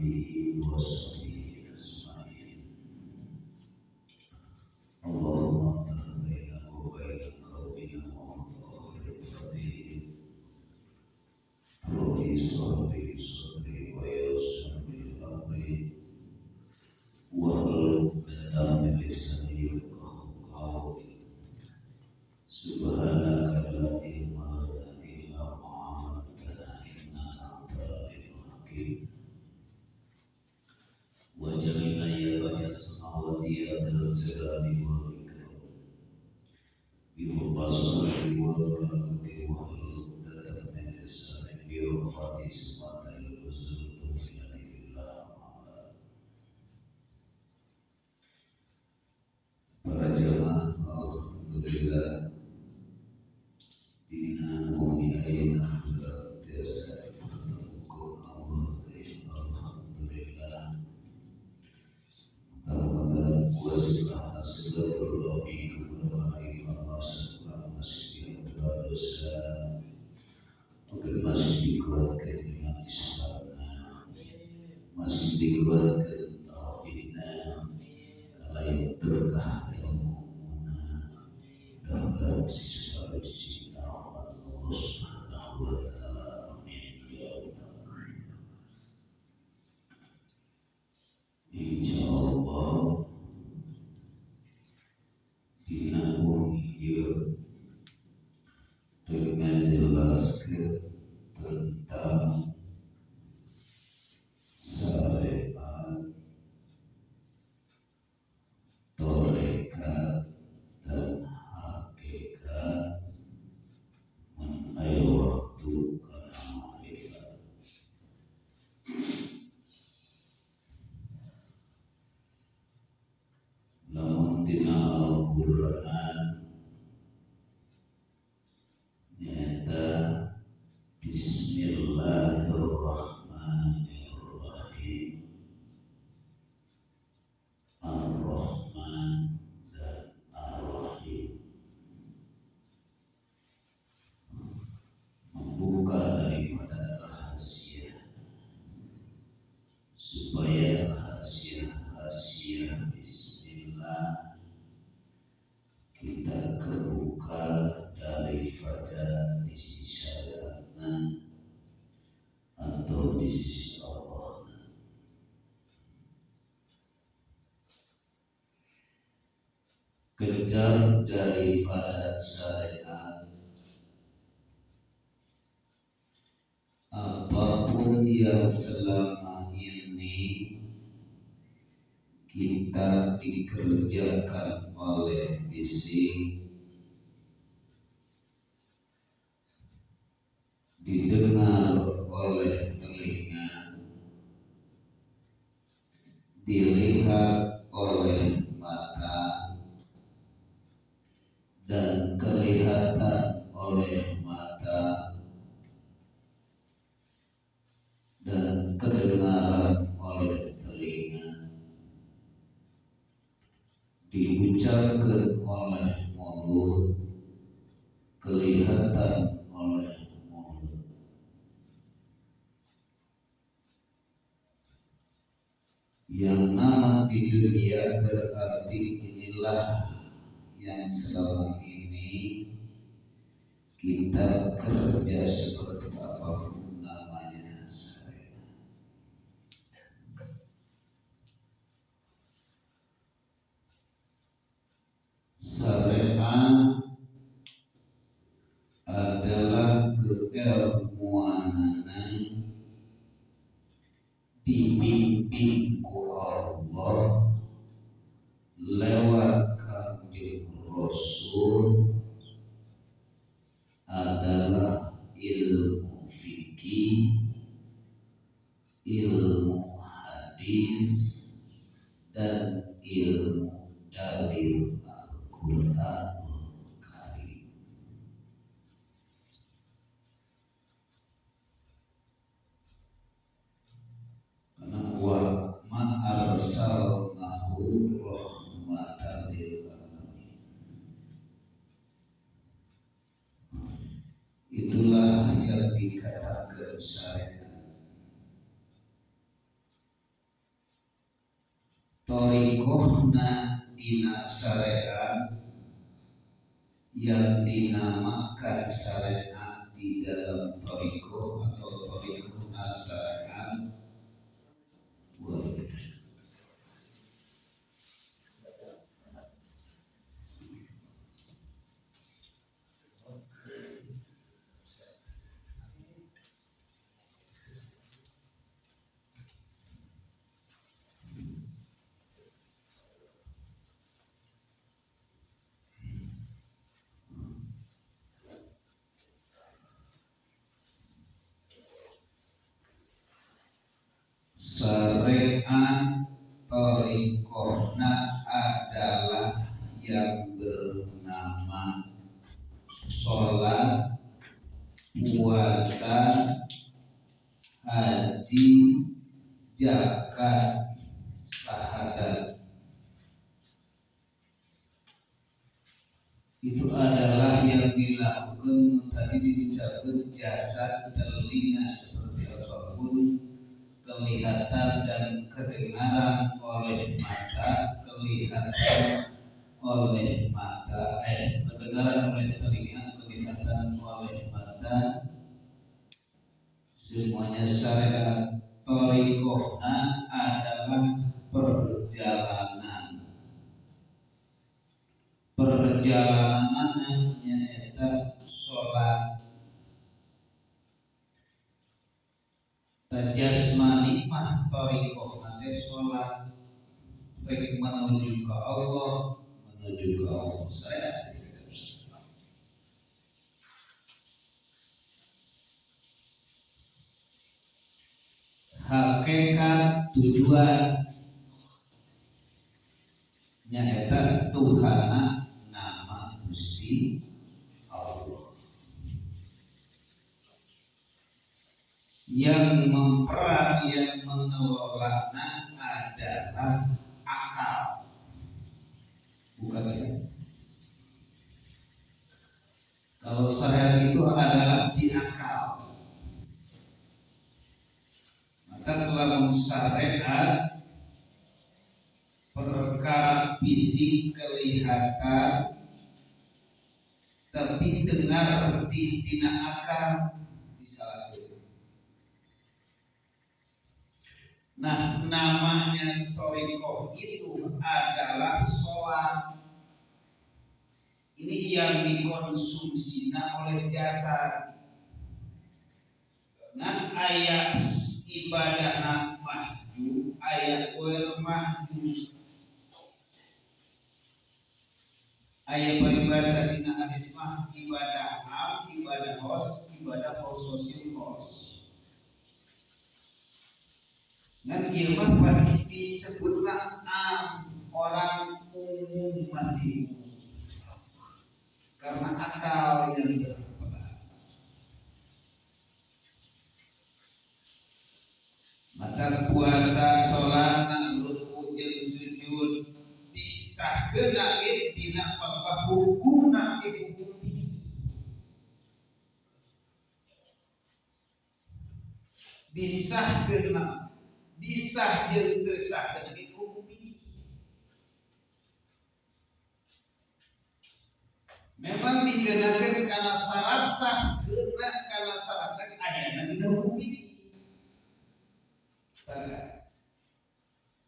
alihi wa sahbihi ajma'in. Allahumma baina wa baina qawmina wa khairil rabbi sahbi sabri wa yassir li amri wa hlul 'uqdatam min lisani yafqahu qawli. Subhanaka la ilma lana illa ma 'allamtana innaka antal alimul hakim. Waj'alna ya bani as-samawati ya dzal jalali wal ikram bi hurmati wa barakati wa 'uqdatam min lisani yafqahu Para jamaah, alhamdulillah dina wengi ayeuna biasa dipertemukan Allah. Alhamdulillah mudah-mudahan wasilah silaturahmi kepada imam masih diampuni dosa, mungkin masih dikuatkan iman Islamna, masih dikuatkan tauhidna, lain berkah ilmu dalam sisi sisi Allah Subhanahu wa taala. Amin ya Allah. Insyaallah dina wengi ieu dengan jelaskeun tentang syariat, tarekat, dan hakikat mengenai waktu kana makrifat. Lamun tina Al-Qur'an nyaeta Bismillahirrahmanirrahim, Ar-Rahman dan Ar-Rahim, membuka daripada rahasia supaya rahasia-rahasia Bismillah kita kebuka daripada di sisi syariatna atau di sisi Allah. Kejar daripada syariat apapun yang selama ini kita dikerjakan oleh fisik, didengar oleh telinga, dilihat oleh mata, dan kelihatan oleh mata, dan kedengaran oleh telinga, diucapkan oleh mulut, kelihatan oleh mulut. Yang nama di dunia berarti inilah yang selama ini kita kerja seperti apapun namanya syariat. Syariat adalah keilmuanan dibimbing ku Allah lewat Kanjeng Rasul adalah ilmu fikih, ilmu hadis, dan ilmu dalil Al-Qur'anul Karim. Karena wa ma arsalnahu rahmatan lil alamin. Itulah yang dikatakan syariat. Thoriqohna dina syariat yang dinamakan syariat di dalam thoriqoh atau thoriqohna syariat. Syariat thoriqohna adalah yang bernama sholat, puasa, haji, zakat, syahadat. Itu adalah yang dilakukan tadi diucapkan jasad, telinga seperti apapun, kelihatan dan kedengaran oleh mata, kelihatan oleh mata, kedengaran oleh telinga, kelihatan oleh mata, semuanya syariat. Thoriqohna adalah perjalanan. Perjalanan nyaeta sholat. Jasmani mah thoriqohna teh sholat, rek menuju ke Allah, menuju ke Allah. Syariat. Hakikat tujuan nyaeta Tuhana nama Gusti Allah. Yang memperan, yang mengelolanya adalah akal, bukan ya? Kalau syariat itu adalah di akal. Maka kalau syariat perkara fisik kelihatan, tapi dengar di dina akal disalahkan. Nah, namanya thoriqoh itu adalah sholat. Ini yang dikonsumsi oleh jasad. Nah, ayat ibadah mahju, ayat wal mahju. Ayat peribahasa dina hadis mah ibadah am, ibadah khos, ibadah khososil khos. Nah, ieu mah pasti disebutna am, orang umum masih umum. Karena akal yang berperan. Maka puasa, sholat, ruku, jeung sujud disahkeun ge dina bab hukumna ge hukum fikih. Disahkeun disah jeung teu sah kana hukum fikih. Memang dikenakeun kana syarat sah, kena kana syarat ayana dina hukum fikih.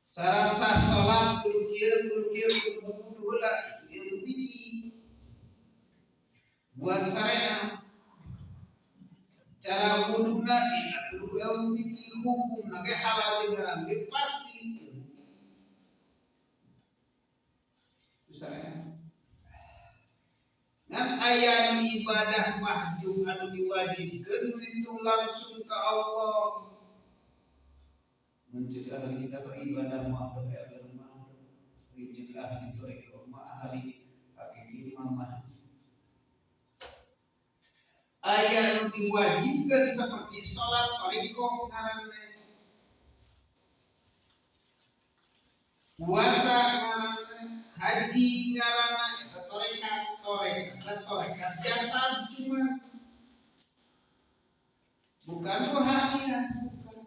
Syarat sah salat kudu kieu kudu kieu kudu kudu heula itu ilmu fikih. Buat syariat cara wuduna diatur ilmu fikih, hukumna ge halal jeung haram ge pasti ilmu fikih. Itu syariat. Ngan aya nu ibadah mahjub anu diwajibkeun itu langsung ke Allah. Mencegah kita ke ibadah mahjub ya agama, mencegah ahli thoriqoh mah ahli hakiki mah. Aya nu diwajibkeun seperti salat thoriqoh ngaranna, puasa ngaranna, haji ngaranna, eta tarekat, tarekat, tarekat jasad cuma bukan rohaniah, bukan.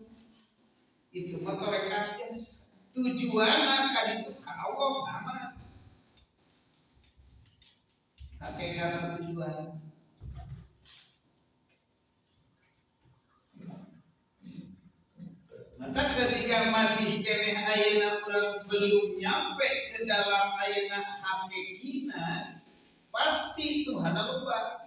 Itu mah tarekat jasad. Tujuan ka ditu ka Allah aman. Hakikat tujuan. Maka ketika masih keneh ayeuna urang belum nyampe ke dalam ayeuna hakikina, pasti Tuhan lupa.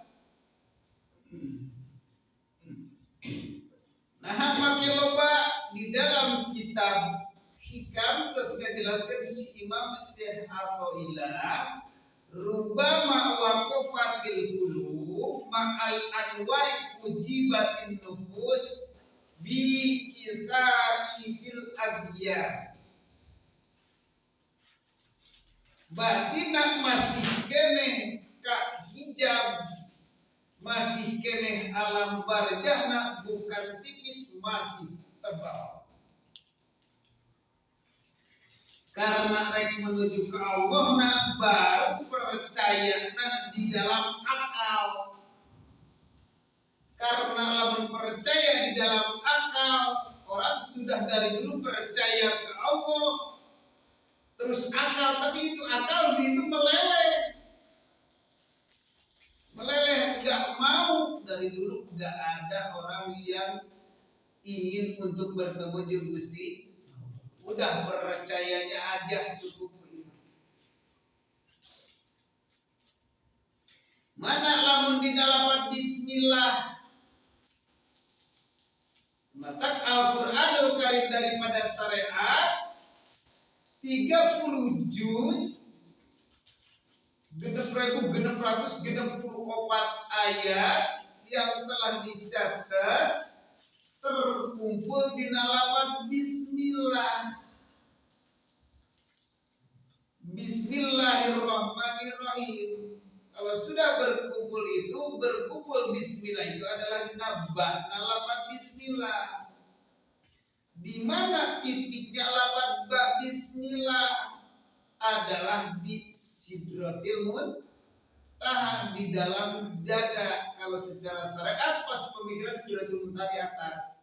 Nah, make loba di dalam kitab Hikam terus ngajelaskeun si Imam Syekh Athaillah, rubama waqafatil qulub ma'al anwari ujibatin nufus bi kisahil agya. Batina masih keneh ka hijab, masih keneh alam barjahna, bukan tipis, masih tebal. Karena rek menuju ke Allah na baru percaya na di dalam akal. Karena lamun percaya di dalam akal, orang sudah dari dulu percaya ke Allah. Terus akal, tapi itu akal itu meleleh. Meleleh, gak mau. Dari dulu gak ada orang yang ingin untuk bertemu jeung Gusti. Udah percayanya aja cukup. Mana lamun di dalam bismillah. Maka Al-Qur'anul Karim daripada syariat 30 juz 6.664 ayat yang telah dicatat terkumpul di dalam bismillah. Bismillahirrahmanirrahim. Kalau sudah berkumpul itu, berkumpul bismillah itu adalah nabah nalapan bismillah. Di mana titiknya lapan ba bismillah adalah di sidratil muntaha, di dalam dada. Kalau secara syariat pas pemikiran sidratil muntaha di atas.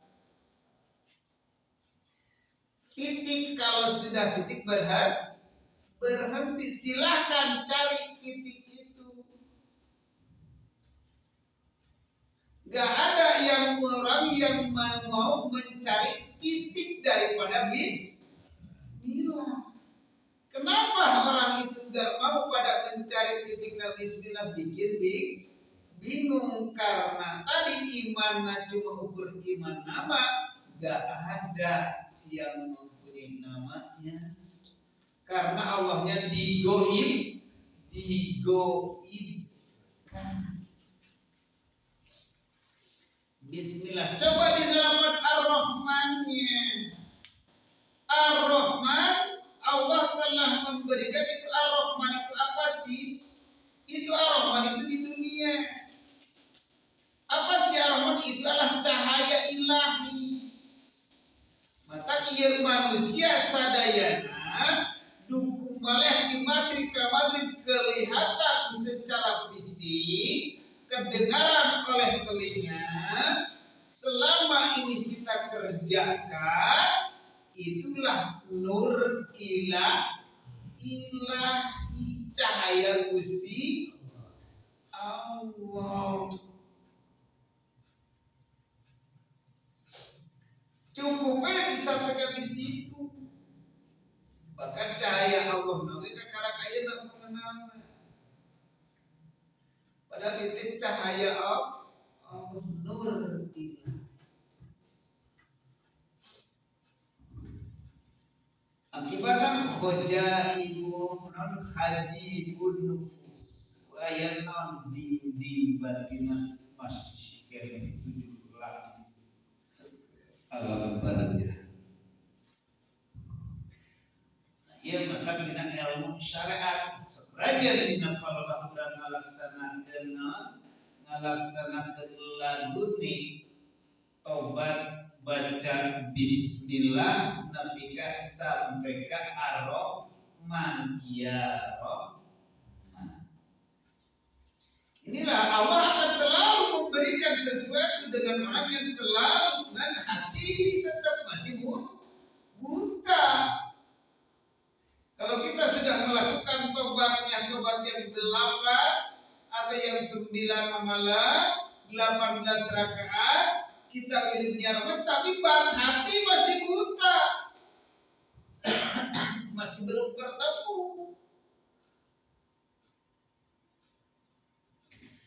Titik, kalau sudah titik berhenti, silahkan cari titik itu. Gak ada yang orang yang mau mencari titik daripada bismillah. Kenapa orang itu gak mau pada mencari titik bismillah? Bikin bingung karena tadi iman cuma ukur iman nama, gak ada yang mempunyai namanya. Karena Allahnya digoib, digoibkan. Bismillah. Coba di dalam Ar-Rahmannya. Ar-Rahman, Allah telah memberikan itu. Ar-Rahman itu apa sih? Itu Ar-Rahman itu di dunia. Apa sih Ar-Rahman? Itu adalah cahaya ilahi. Maka ia manusia sadayana dukung maleh di maghrib ke maghrib kelihatan secara fisik, kedengaran oleh telinga. Selama ini kita kerjakan, itulah nur ilahi, cahaya Gusti Allah. Cukupnya disampaikan di situ. Bahkan cahaya Allah mereka karena kaya tak mengenal. Padahal itu cahaya Allah, nur ilahi. Akibatnya khojaibun non hajibun nufus wayan non dinding batinah masih kene 7 lapis alam barzah. Nah, ieu maka dina ilmu syariat saja dina palebah urang ngalaksanakeun laduni tobat baca bismillah nabika sampai ke Ar-Rahman ya Rahman. Inilah Allah akan selalu memberikan sesuatu dengan orang yang selalu dengan hati tetap masih buta. 9 malam 18 rakaat kita wiridnya rahmat, tapi hati masih buta, masih belum bertemu.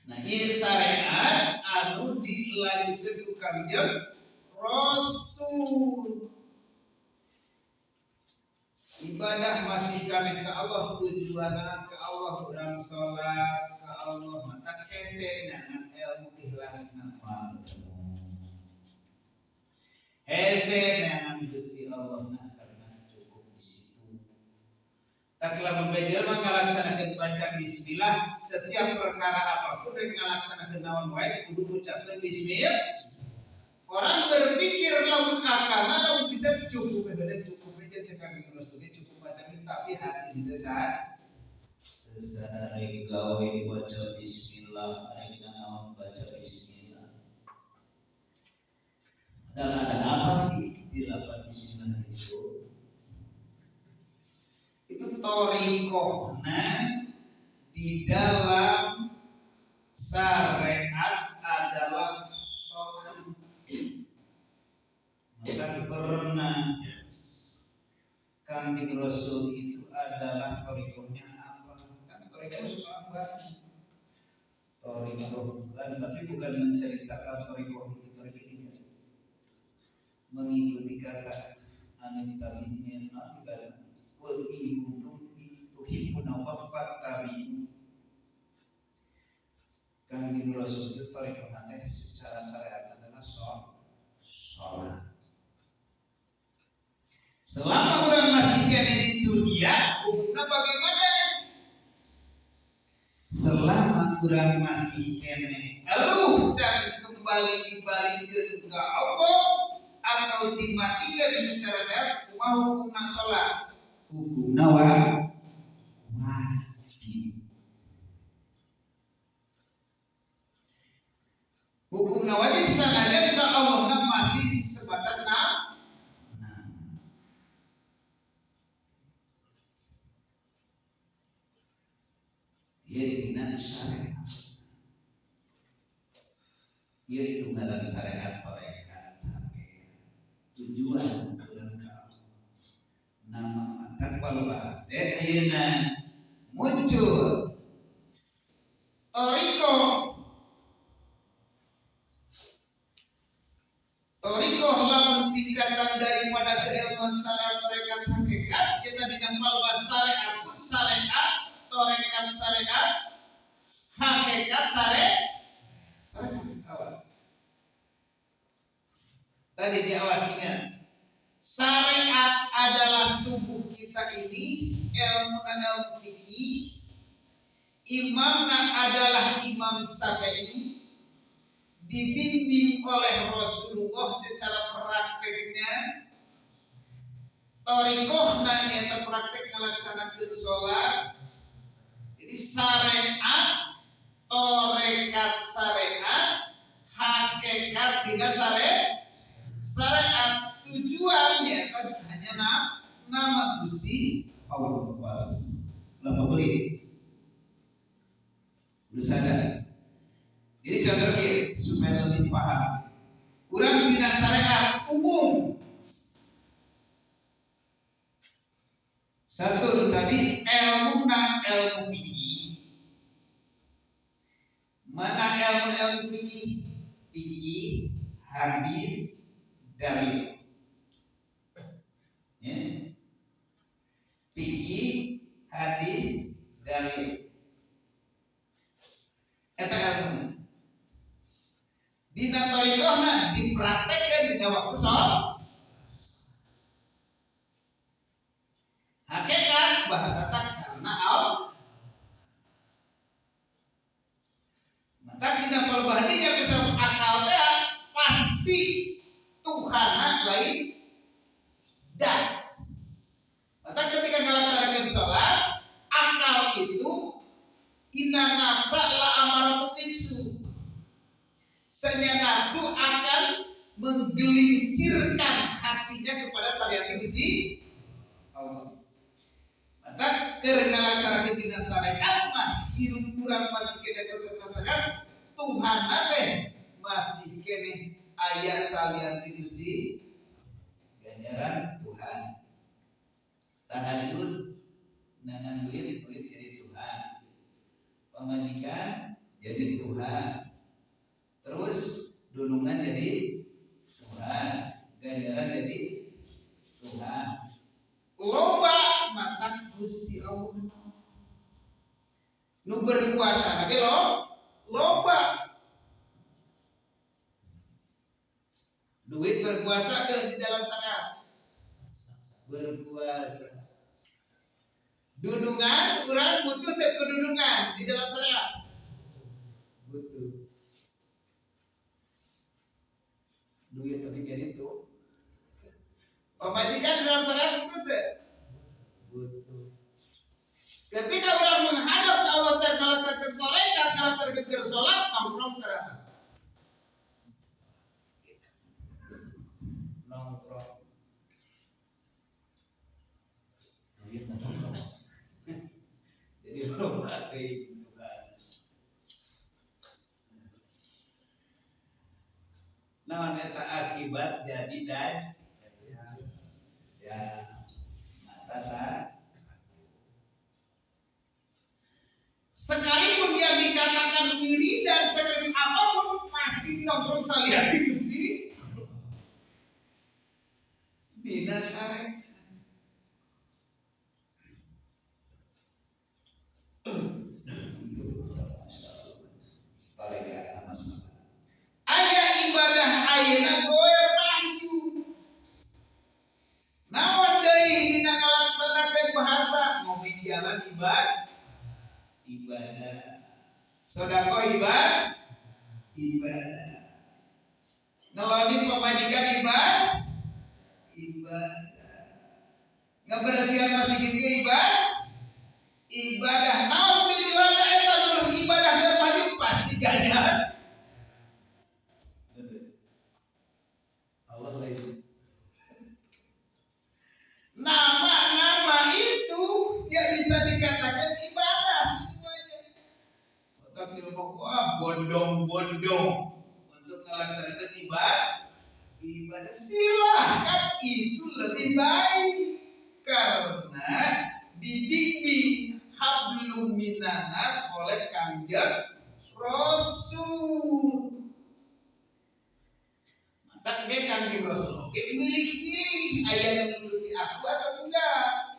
Nah, ini syariat anu dilanjutkan ku Kangjeng Rasul. Ibadah masih kane ke Allah, tujuanna ke Allah, urang salat ke Allah, mata hese dengan ilmu ikhlasna mah ketemu. Hese dengan Gusti Allah nah karena cukup di situ. Tak lamun jelema ngalaksanakeun baca bismillah setiap perkara apapun rek ngalaksanakeun naon wae kudu ucapkeun bismillah. Orang berpikir lamun akalna lamun bisa cukup beda cukup aja cek Kangjeng Rasul cukup baca tapi hati itu saat rek gawe baca bismillah rek naon baca bismillah. Dan ada apa di lapan bismillah itu? Itu thoriqohna di dalam syariat adalah sholat. Maka pernah Kangjeng Rasul itu adalah thoriqohnya apa? Kan thoriqoh suka apa? Thoriqoh bukan, tapi bukan menceritakan thoriqoh itu thoriqoh ini. Mengikuti kata anin tabi'in ibadah. Qul in kuntum tuhibbuna Allah fattabi'uni. Kangjeng Rasul itu thoriqohnya secara syariat adalah sholat. Selama orang masih ada di dunia, hukumnya bagaimana? Selama orang masih kene eluh dan kembali dibalik ke Allah atau dimatikan secara sehat, kumaha hukumna sholat? Hukumna wajib. Hukumna wajib sanajan ka Allah masih sebatas nah. Ieu dina syariat. Ieu dina syariat tarekat hakikat. Tujuan urang ka Allah. Nama mantap palebah teh ayeuna muncul thoriqoh. Thoriqoh lamun tingkatan daripada keilmuan syariat tarekat hakikat kita dina palebah syariat pun syariat tarekat syariat hakikat syariat. Awas. Tadi diawas ingat. Syariat adalah tubuh kita ini, ilmu ilmu fikih. Imamna adalah Imam Syafi'i, dibimbing oleh Rasulullah secara prakteknya. Thoriqohna nyata praktek melaksanakan sholat. Jadi syariat, tarekat syariat, hakikat tidak syariat. Syariat tujuannya kan hanya nama Gusti Allah. Lama beli. Udah sadar. Jadi contohnya supaya lebih paham. Kurang dina syariat umum. Satu tadi ilmu na ilmu fikih. Mana ilmu fikih? Fikih, hadis, dalil. Ya. Fikih, hadis, dalil. Eta ilmu. Dina thoriqohna dipraktekkan dina waktu sholat. Hakikat bahasa tak karena Allah. Maka dina perbandingan bisa akal teh pasti Tuhan lain dan. Maka ketika melaksanakan sholat, akal itu inna nafsa la amaratu bisu. Senya nafsu akan menggelincirkan hatinya kepada syariat Gusti Allah. Maka keur ngalaksanakeun dina syariat mah hirup urang masih kena ke syariat syariat Tuhan teh masih keneh aya salian ti Gusti, ganjaran Tuhan. Tahajud nangan duit, duit jadi Tuhan. Pamajikan jadi Tuhan. Terus dunungan jadi Tuhan, ganjaran jadi Tuhan. Loba mata Gusti Allah. Nu berkuasa lagi lo, loba. Duit berkuasa ke di dalam syariat? Berkuasa. Dudungan, urang butuh teh kedudungan di dalam syariat? Butuh. Duit tapi jadi itu. Pemajikan dalam syariat butuh teh? Butuh. Ketika orang menghadap ke Allah teh salah satu tarekat, salah satu keur salat nongkrong teh. Nongkrong. Duit nongkrong. Jadi loba teh Tuhan. Naon eta akibat jadi daj? Ya, mata sah. Sekalipun dia dikatakan wiridan sekalipun apapun pasti nongkrong salian Gusti. Dina syariat. Aya ibadah ayeuna goe panju. Naon deui dina ngalaksanakeun bahasa ngopi jalan ibadah. Ibadah. Sedekah ibadah. Ibadah. Ngeloni pamajikan ibadah. Ibadah. Ngebersihan masjid ibadah. Ibadah. Naon tujuanna eta nu ibadah keur maju pasti ganjaran. Allah lain. Nama-nama itu ya bisa dikatakan ibadah semuanya. Otak ilmu wah bondong-bondong untuk melaksanakan ibadah silahkan, itu lebih baik karena dibimbing hablum minanas oleh Kangjeng Rasul. Tak ge Kangjeng Rasul oke milih-milih aya yang mengikuti aku atau enggak.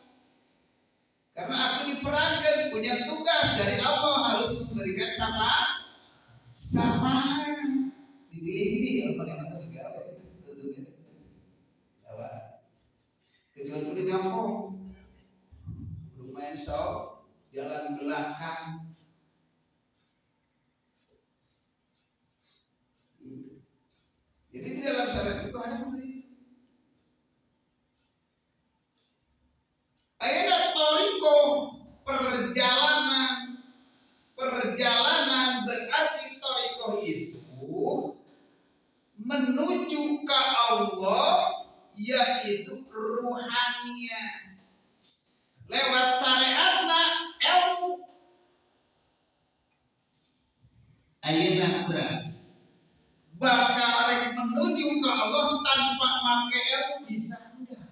Karena aku diperankan punya tugas dari Allah harus memberikan sama dipilih-pilih kalau pakai mata digawe tutupnya. Apa? Kecuali di kampung lumayan sok jalan belakang. Jadi di dalam syariat itu ada seperti itu. Ayeuna toriko perjalanan. Perjalanan berarti toriko itu menuju ke Allah, yaitu ruhania. Lewat syariatna ilmu. Ayeuna urang bakal rek menuju ke Allah tanpa make ilmu bisa enggak?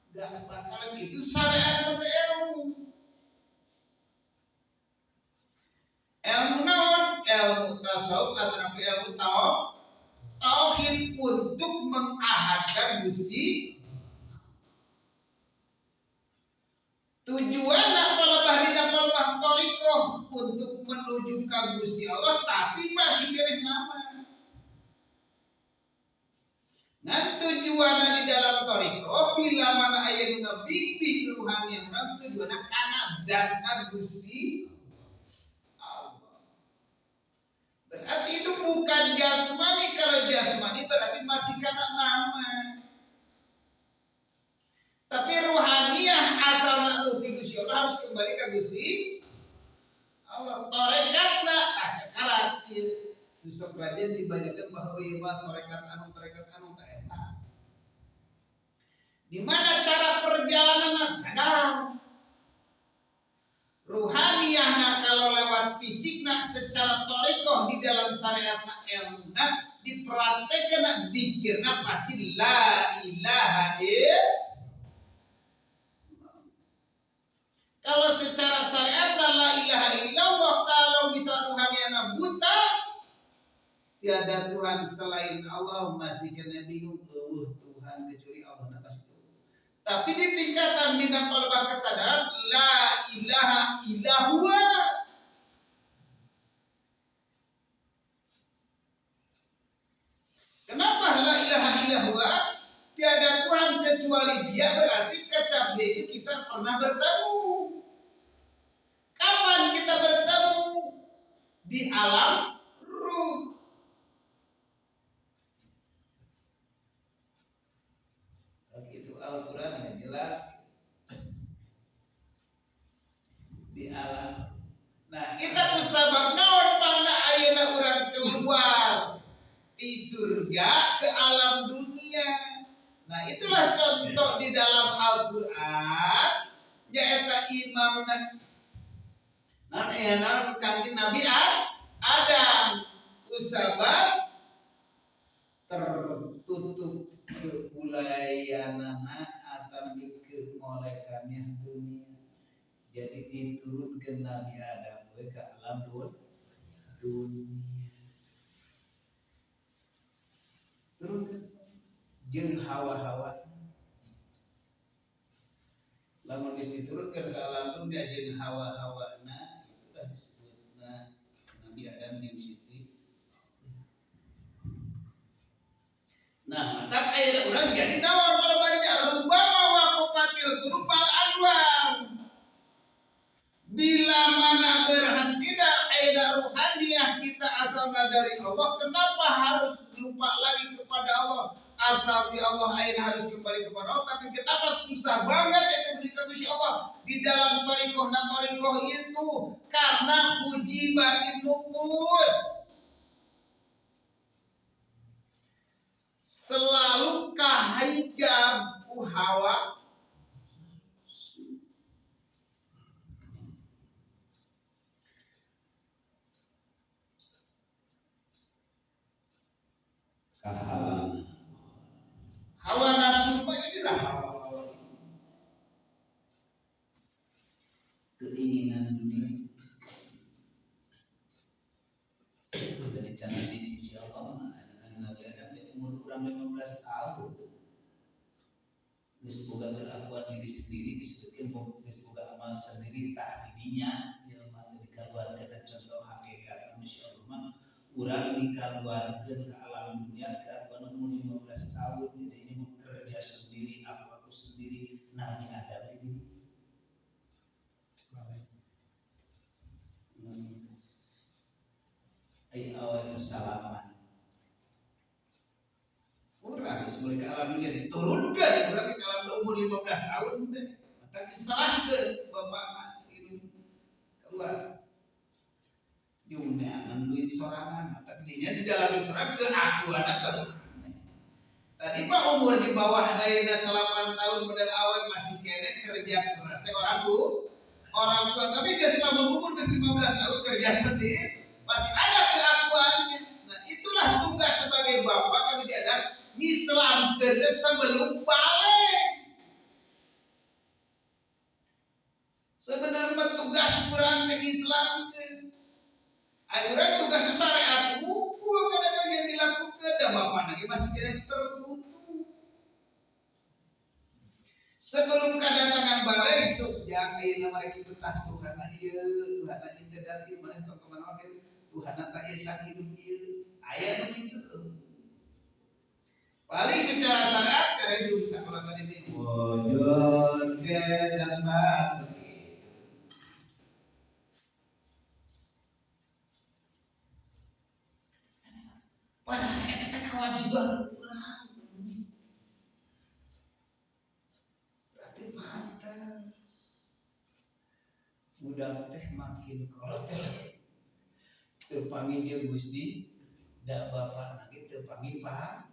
Enggak bakal gitu syariat teh ilmu. Ilmu naon? Ilmu tasawuf atau ilmu tauhid untuk mengahadkan Gusti. Tujuan palebah dina palebah thariqah untuk menuju ka Gusti Allah tapi masih keneh nama. Ngan tujuanna di dalam thariqah bila mana aya nu ngabimbing ruhani urang tujuanna kana datna Gusti Allah. Berarti itu bukan jasmani, kalau jasmani berarti masih kana nama. Tapi ruhaniah asalna nu ti Gusti Allah harus kembali ke Gusti Allah. Tarekatna karat ieu. Besok rajin dibacakeun bahwa ieu mah tarekat anu ta eta. Di mana cara perjalananna sadar. Ruhaniahna kalau lewat fisikna tiada Tuhan selain Allah masih kena bingung eueuh Tuhan kecuali Allah nah pasti. Tapi di tingkatan dina palebah kesadaran la ilaha illallah. Kenapa la ilaha illallah? Tiada Tuhan kecuali Dia, berarti kecap dia itu kita pernah bertemu. Kapan kita bertemu? Di alam ruh. Itu Al-Quran yang jelas di alam. Nah, kita usabab naon pangna ayeuna urang keluar di surga ke alam dunia. Nah, itulah contoh di dalam Al-Quran nyaeta imamna naon aya naon Kanjeng Nabi Adam usabab tertutup keulayanana atau kemolekannya dunia. Jadi diturunkan Nabi Adam we ke alam dunia. Turunkan jeung hawa-hawa. Lamun geus diturunkan ke alam dunia jeung hawa-hawana, itulah disebutna Nabi Adam jeung Siti. Nah, tak aya urang jadi naon kalau barinya rubama waqatil qulubal anwar. Bila mana berhenti dah aida ruhaniyah kita asalnya dari Allah, kenapa harus lupa lagi kepada Allah? Asal di Allah aida harus kembali kepada Allah, tapi kenapa susah banget itu beri kepada Allah di dalam thariqah dan thariqah itu? Karena uji batin nufus. Selalu kahijab ku hawa. Hawa nafsu mah itulah hawa-hawa keinginan dunia. Dari cara di sisi Allah, Nabi Adam itu umur kurang 15 tahun. Geus boga kelakuan diri sendiri, disebutkan geus boga amal sendiri tak didinya jelema teh dikaluarkeun contoh hakikat manusia Allah mah urang dikaluarkeun ke alam dunia ke umur 15 tahun, jadi ini bekerja sendiri, aku sendiri. Nabi Adam ini ay awal salaman urang geus mulai ke alam dunia diturunkeun urang ke alam umur 15 tahun teh maka diserahkeun bapak ini keluar jumlah duit sorangan maka dinya di dalam diserahkeun ke aku anak tadi mah umur di bawah ayeuna 8 tahun modal awal masih kene kerja keras teh orang tua tapi geus lamun umur geus 15 tahun kerja sendiri masih ada keakuannya. Nah, itulah tugas sebagai bapak kami diajar ngislamkeun sebelum balik. Sebenarnya tugas urang teh ngislamkeun. Ai urang tugas syariat hukum kadang-kadang yang dilakukan da bapak lagi masih kena tertutup. Sebelum kedatangan balik sok jang ayeuna mereka itu tah Tuhan ieu, Tuhan ieu teh dati maneh tong ka mana kitu. Tuhan tah ieu sakitu ieu. Aya nu kitu. Paling secara syariat kada itu bisa kalau tadi ini. Wujud dan batin. Padahal eta kewajiban urang. Berarti pantas. Budak teh makin kolot teh. Teu panggil jeung Gusti, da bapak lagi teu panggil Pak.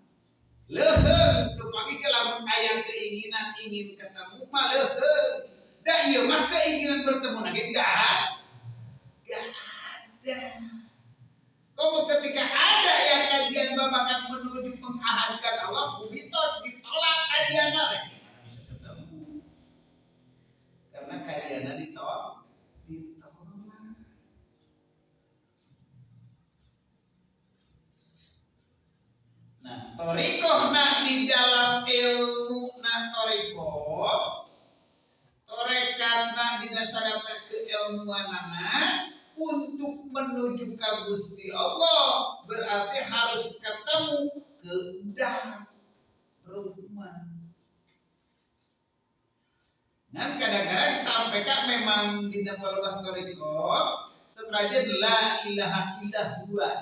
Leuheung teu panggil ke lamun aya keinginan ingin ketemu mah leuheung. Da ieu mah keinginan bertemu lagi enggak ada. Kamu ketika ada yang kajian babakan menuju mengahadkan Allah, ditolak kajiannya. Bisa ketemu. Karena kajiannya ditolak. Ditolak. keilmuanana untuk menuju ke Gusti Allah berarti harus ketemu kedah rumah. Dan kadang-kadang sampai kak memang di dalam thariqah sebenarnya la ilaha illallah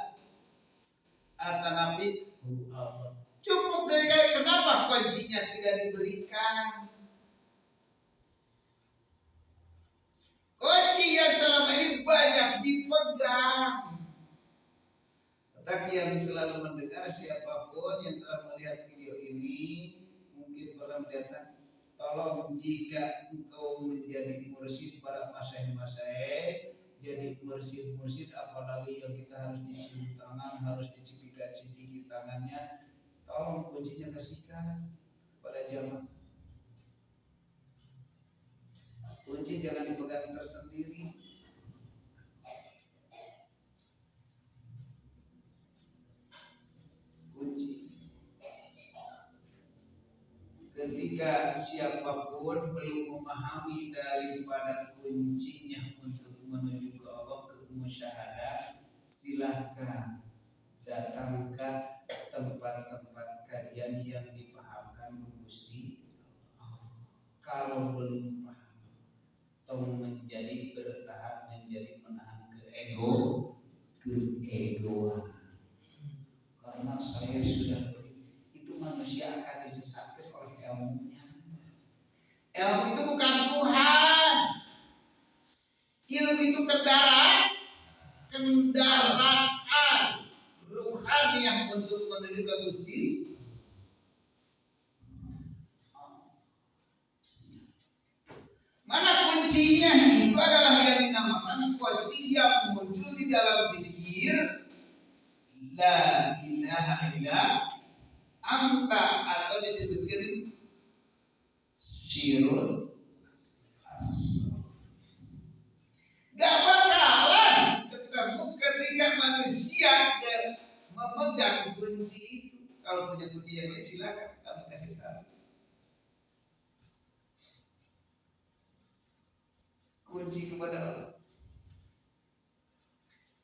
atau nabi Allah. Cukup dari kayak kenapa kuncinya tidak diberikan? Kunci yang selama ini banyak dipegang. Tetapi yang selalu mendengar siapapun yang telah melihat video ini mungkin pernah melihat, tolong jika engkau menjadi mursyid para masyayikh-masyayikh, jadi mursyid-mursyid apalagi yang kita harus dicium tangan, harus dicipika-cipiki tangannya, tolong kuncinya kasihkan kepada jamaah. Kunci jangan dipegang tersendiri. Kunci. Ketika siapapun belum memahami daripada kuncinya untuk menuju ke Allah, ke musyahadah, silahkan datang ke tempat-tempat kajian yang dipahamkan Gusti. Kalau belum paham, tong menjadi bertahan, menjadi menahan ke ego, keegoan. Karena saya sudah itu manusia akan disesatkan oleh ilmunya. Ilmu itu bukan Tuhan. Ilmu itu kendaraan ruhaniah untuk menuju ke Gusti. Mana kuncinya? Itu adalah yang dinamakan kunci yang muncul di dalam zikir la ilaha illa anta atau disebutkan syirul asrar. Gak bakalan ketemu ketika manusia memegang kunci itu. Kalau punya kunci yang lain silakan kami kasih tahu. Kunci kepada Allah.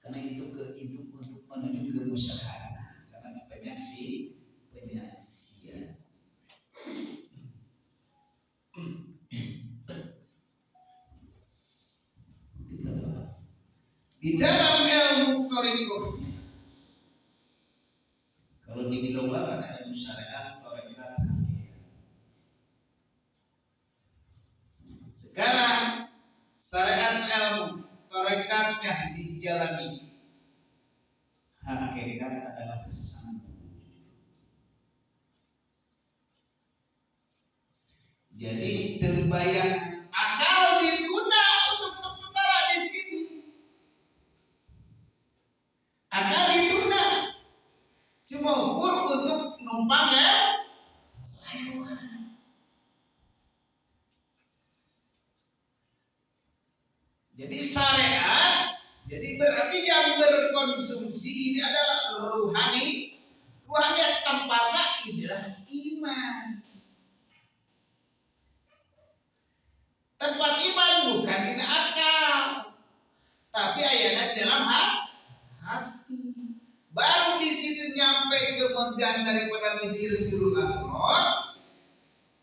Karena itu kehidup untuk menuju ke musyahadah. Karena penyaksian. Di dalam ilmu thariqah, kalau di global ada ilmu syariat, tarekat. Sekarang syariat ilmu tarekatnya dijalani, hakikat adalah sang. Jadi terbayang akal ditunda untuk sementara di sini. Akal ditunda, cuma ukur untuk numpang ya lewat. Jadi syariat, jadi berarti yang berkonsumsi ini adalah ruhani. Ruhani tempatnya adalah iman. Tempat iman bukan di akal, tapi ayatnya di dalam hati. Baru di situ nyampe kemegahan daripada zikir sirul asrar,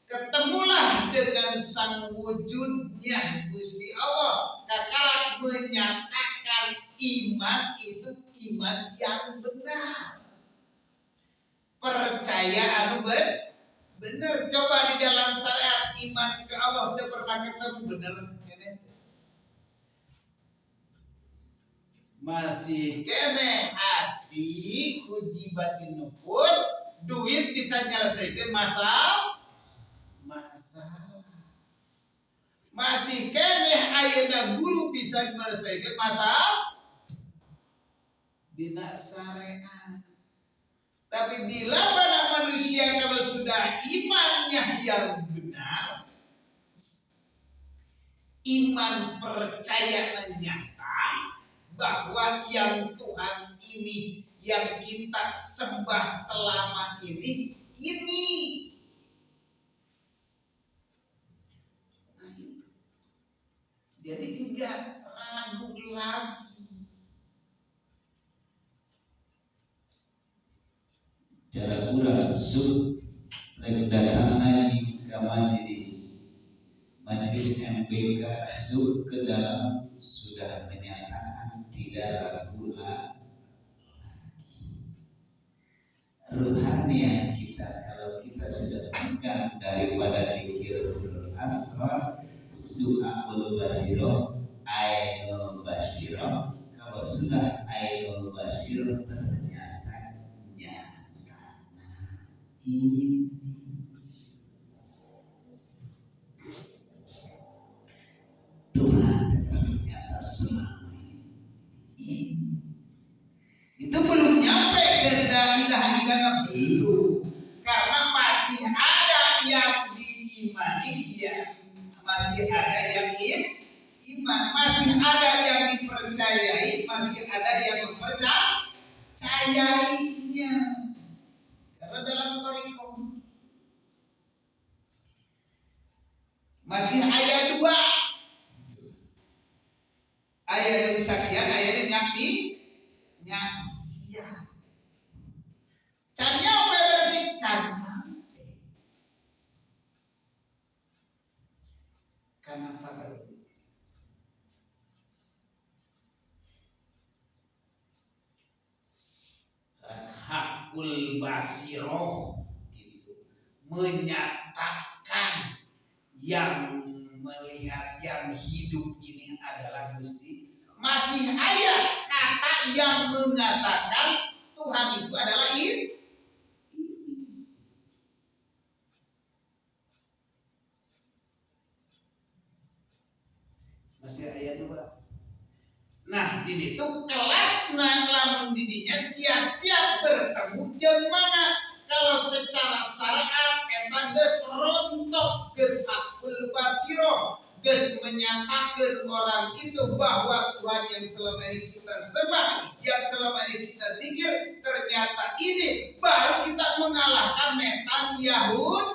ketemulah dengan sang wujudnya Gusti Allah. Kakarak menyatakan iman itu iman yang benar. Percaya anu benar. Coba di dalam syariat iman ke Allah tidak pernah ketemu benar. Masih kene hati uji batin nufus, duit bisa nyelesaikan masalah. Masih kene ayeuna guru bisa menyelesaikan masalah dina syariat. Tapi bila pada manusia kalau sudah imannya yang benar, iman percaya nyata bahwa yang Tuhan ini yang kita sembah selama ini. Nah, jadi enggak ragu lagi. Cara kurang sub rek datang ngaji ke majelis. Majelis MBK sub ke dalam sudah menyatakan tidak ragu lagi. Ruhaniah kita kalau kita sudah pegang daripada dikir asrar su'ul basiroh ainul basiroh, kalau sudah ainul basiroh ternyata nyata. Nah, ini Tuhan ternyata selama ini. Itu belum nyampe ke la ilaha illallah, belum. Karena masih ada yang diimani, ya. Masih ada yang iman, masih ada yang dipercayai, masih ada yang mempercayainya. Karena dalam thariqah masih ayat 2. Ayat kesaksian, ayat nyaksi, nyaksian. Can nyampe berarti can nyampe. Kenapa kalau begitu? Hakul basiroh gitu, menyatakan yang melihat yang hidup ini adalah Gusti. Masih ayat kata yang mengatakan Tuhan itu adalah ini. Masih ayat 2. Nah, ini tuh kelas lamun didinya siap-siap bertemu jeung mana kalau secara syariat eta geus rontok, geus hakul basiroh, geus menyatakan orang itu bahwa Tuhan yang selama ini kita sembah, yang selama ini kita zikir, ternyata ini baru kita mengalahkan Netanyahu.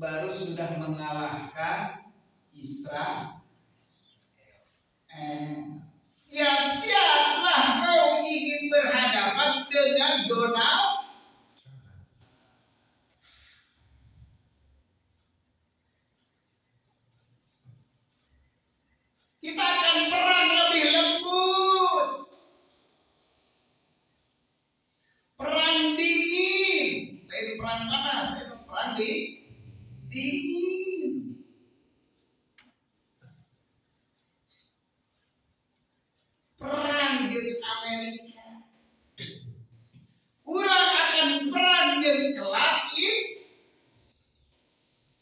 Baru sudah mengalahkan Israel. Siap-siaplah kau ingin berhadapan dengan Donald. Kita akan perang lebih lembut. Perang dingin, lain perang panas, itu perang dingin. Perang di Amerika. Urang akan perang jeung kelas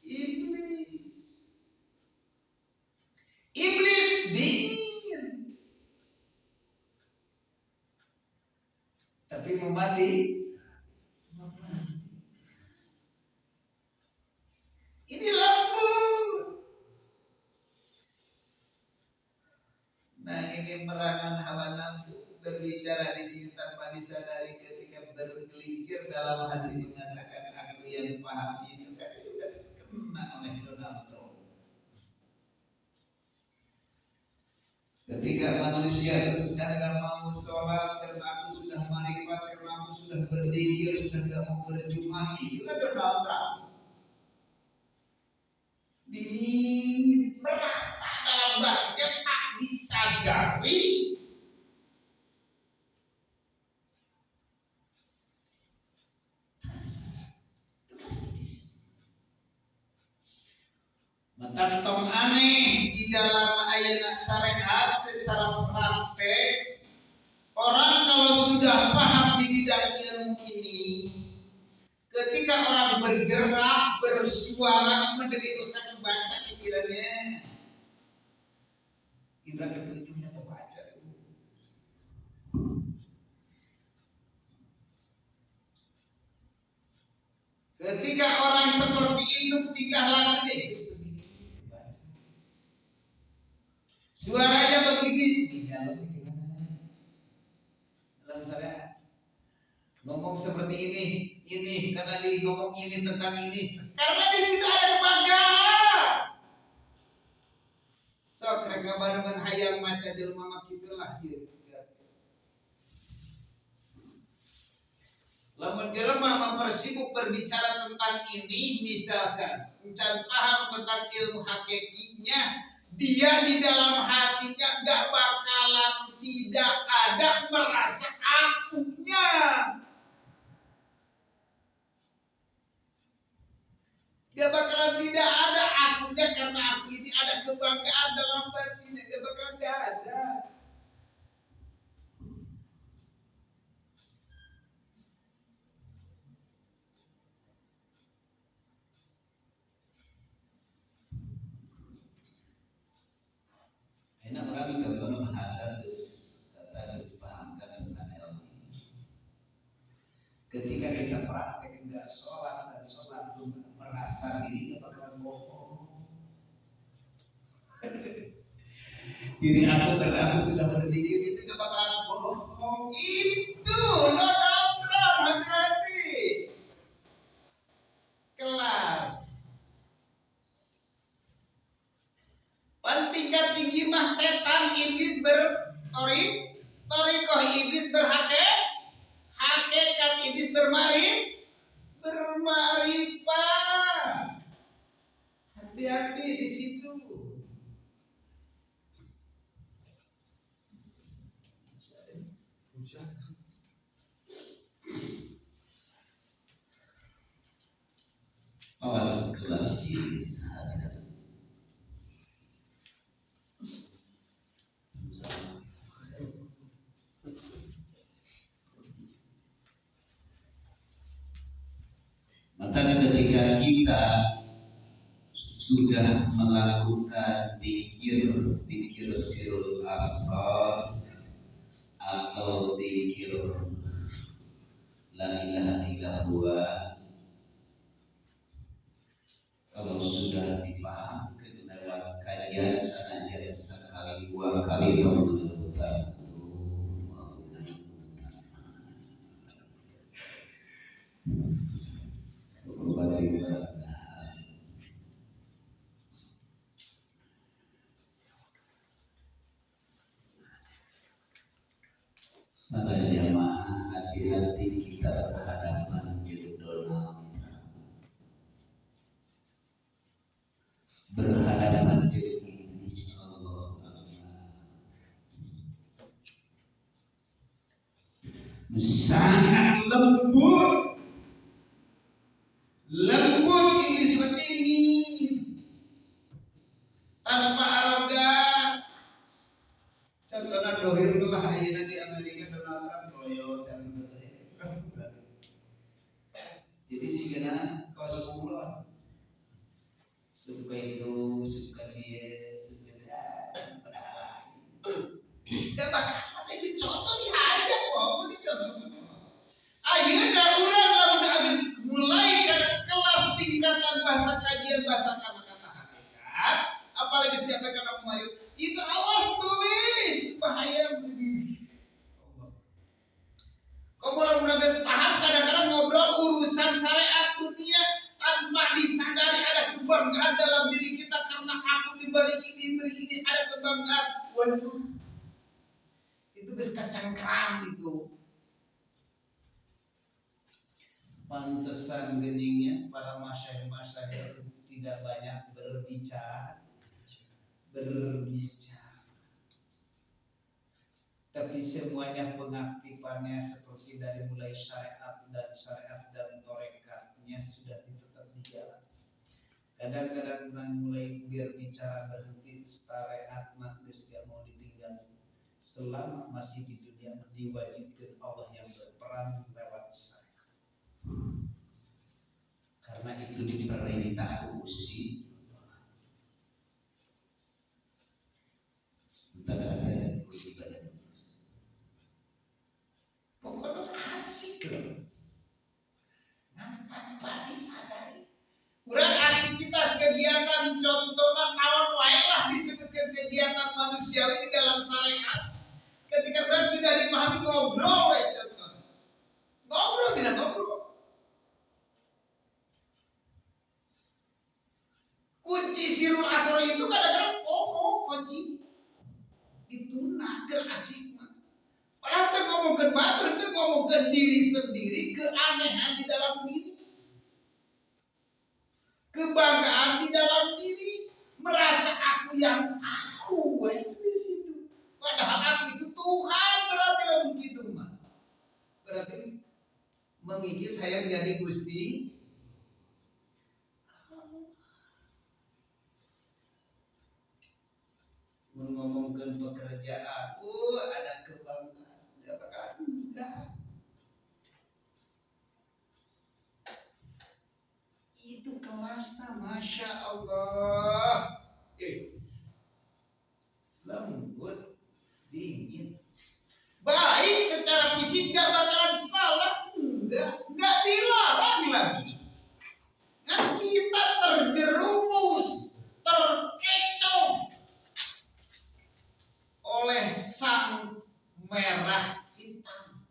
iblis. Iblis dingin. Tapi memati. Ini lembut. Nah, ini merangan hawa nafsu berbicara di sini tanpa disadari ketika bergelincir dalam hati mengatakan aku yang paham itu kan sudah kena oleh Donald Trump. Ketika manusia itu sudah tidak mau sholat karena aku sudah marifat, karena aku sudah berzikir, sudah tidak mau berjumah, itu kan Donald Trump. Dingin, merasa dalam batinnya tak disadari. Mata tong aneh di dalam ayat syariat secara praktek, orang kalau sudah paham di bidang ilmu ini, ketika orang bergerak, bersuara, menderita membaca pikirannya. Indra ketujuhnya membaca. Ketika orang seperti itu tingkah lakunya itu sendiri. Suaranya begini, di dalam gimana? Dalam saya ngomong Ngomong seperti ini karena dia ngomong ini tentang ini, karena di situ ada kebanggaan. Sok rek ngabandungan hayang maca jelema mah kitu lah ieu. Lamun jelema mempersibuk berbicara tentang ini, misalkan encan paham tentang ilmu hakikinya, dia di dalam hatinya nggak bakalan tidak ada merasa akunya. Gak bakalan tidak ada akunya karena aku ini ada kebanggaan dalam batinnya, gak bakalan tidak ada. Enak kami kalau bahasa terus dipahamkan tentang ilmu. Ketika kita praktek enggak sholat dan sholat pun merasa dirinya bakalan bohong. Diri aku karena aku sudah berdikir itu gak bakalan bohong. Itu Donald Trump, hati-hati. Kelas. Tingkat tinggi mah setan iblis bertorik, torikoh iblis berhakikat, hakikat iblis bermarifat. Hati-hati di situ. Awas kelas jenis. Maka ketika kita sudah melakukan dikir sirul asrar atau dikir la ilaha illallah, kalau sudah dipahamkan lewat kajian sanajan sekali dua kali maka jamaah hati-hati kita berhadapan dengan Donald Trump, berhadapan dengan iblis Allah. Sangat lembut, lembut ini seperti ini, tanpa arogan. Contohnya dohir lah ayeuna di Amerika Donald Trump royo Jadi sigana kawas pulau suka itu, suka dia, suka dia, padahal. Tidak bakal itu contoh dihajak kok, ini contoh. Ayeuna urang lamun habis mulai ke kelas tingkatan bahasa kajian bahasa kata-kata hakikat, apalagi setiap kata Mario, itu awas tulis bahaya. Kamu lamun geus paham kadang-kadang ngobrol urusan syariat dunia tanpa disadari ada kebanggaan dalam diri kita karena aku diberi ini, ada kebanggaan. Waduh, itu geus kacangkrang itu. Pantesan geningnya para masyayikh tidak banyak berbicara. Tapi semuanya pengaktifannya seperti dari mulai syariat dan torekatnya sudah tetap di jalan. Kadang-kadang orang mulai berbicara berhenti syariat geus gak mau ditinggal. Selama masih di dunia diwajibkan Allah yang berperan lewat syariat. Karena itu diperintah Gusti. Pokoknya asik loh. Nah, tanpa disadari. Kurang aktivitas kegiatan contohnya naon wae lah disebutkan kegiatan manusiawi di dalam syariat. Ketika orang sudah dipahami ngobrol we contoh. Ngobrol di Ngomongkeun batur itu ngomongkeun diri sendiri, keanehan di dalam diri, kebanggaan di dalam diri, merasa aku yang aku di situ. Padahal aku itu Tuhan, berarti lah begitu mah. Berarti mengikis saya menjadi Gusti. Mengomongkan pekerjaan, ada kebanggaan, apakah enggak? Itu kelasnya, masya Allah. Lembut, dingin, baik secara fisik nggak bakalan salah, enggak dilarang lagi. Kan kita terjerumus, terkecoh oleh sang merah hitam.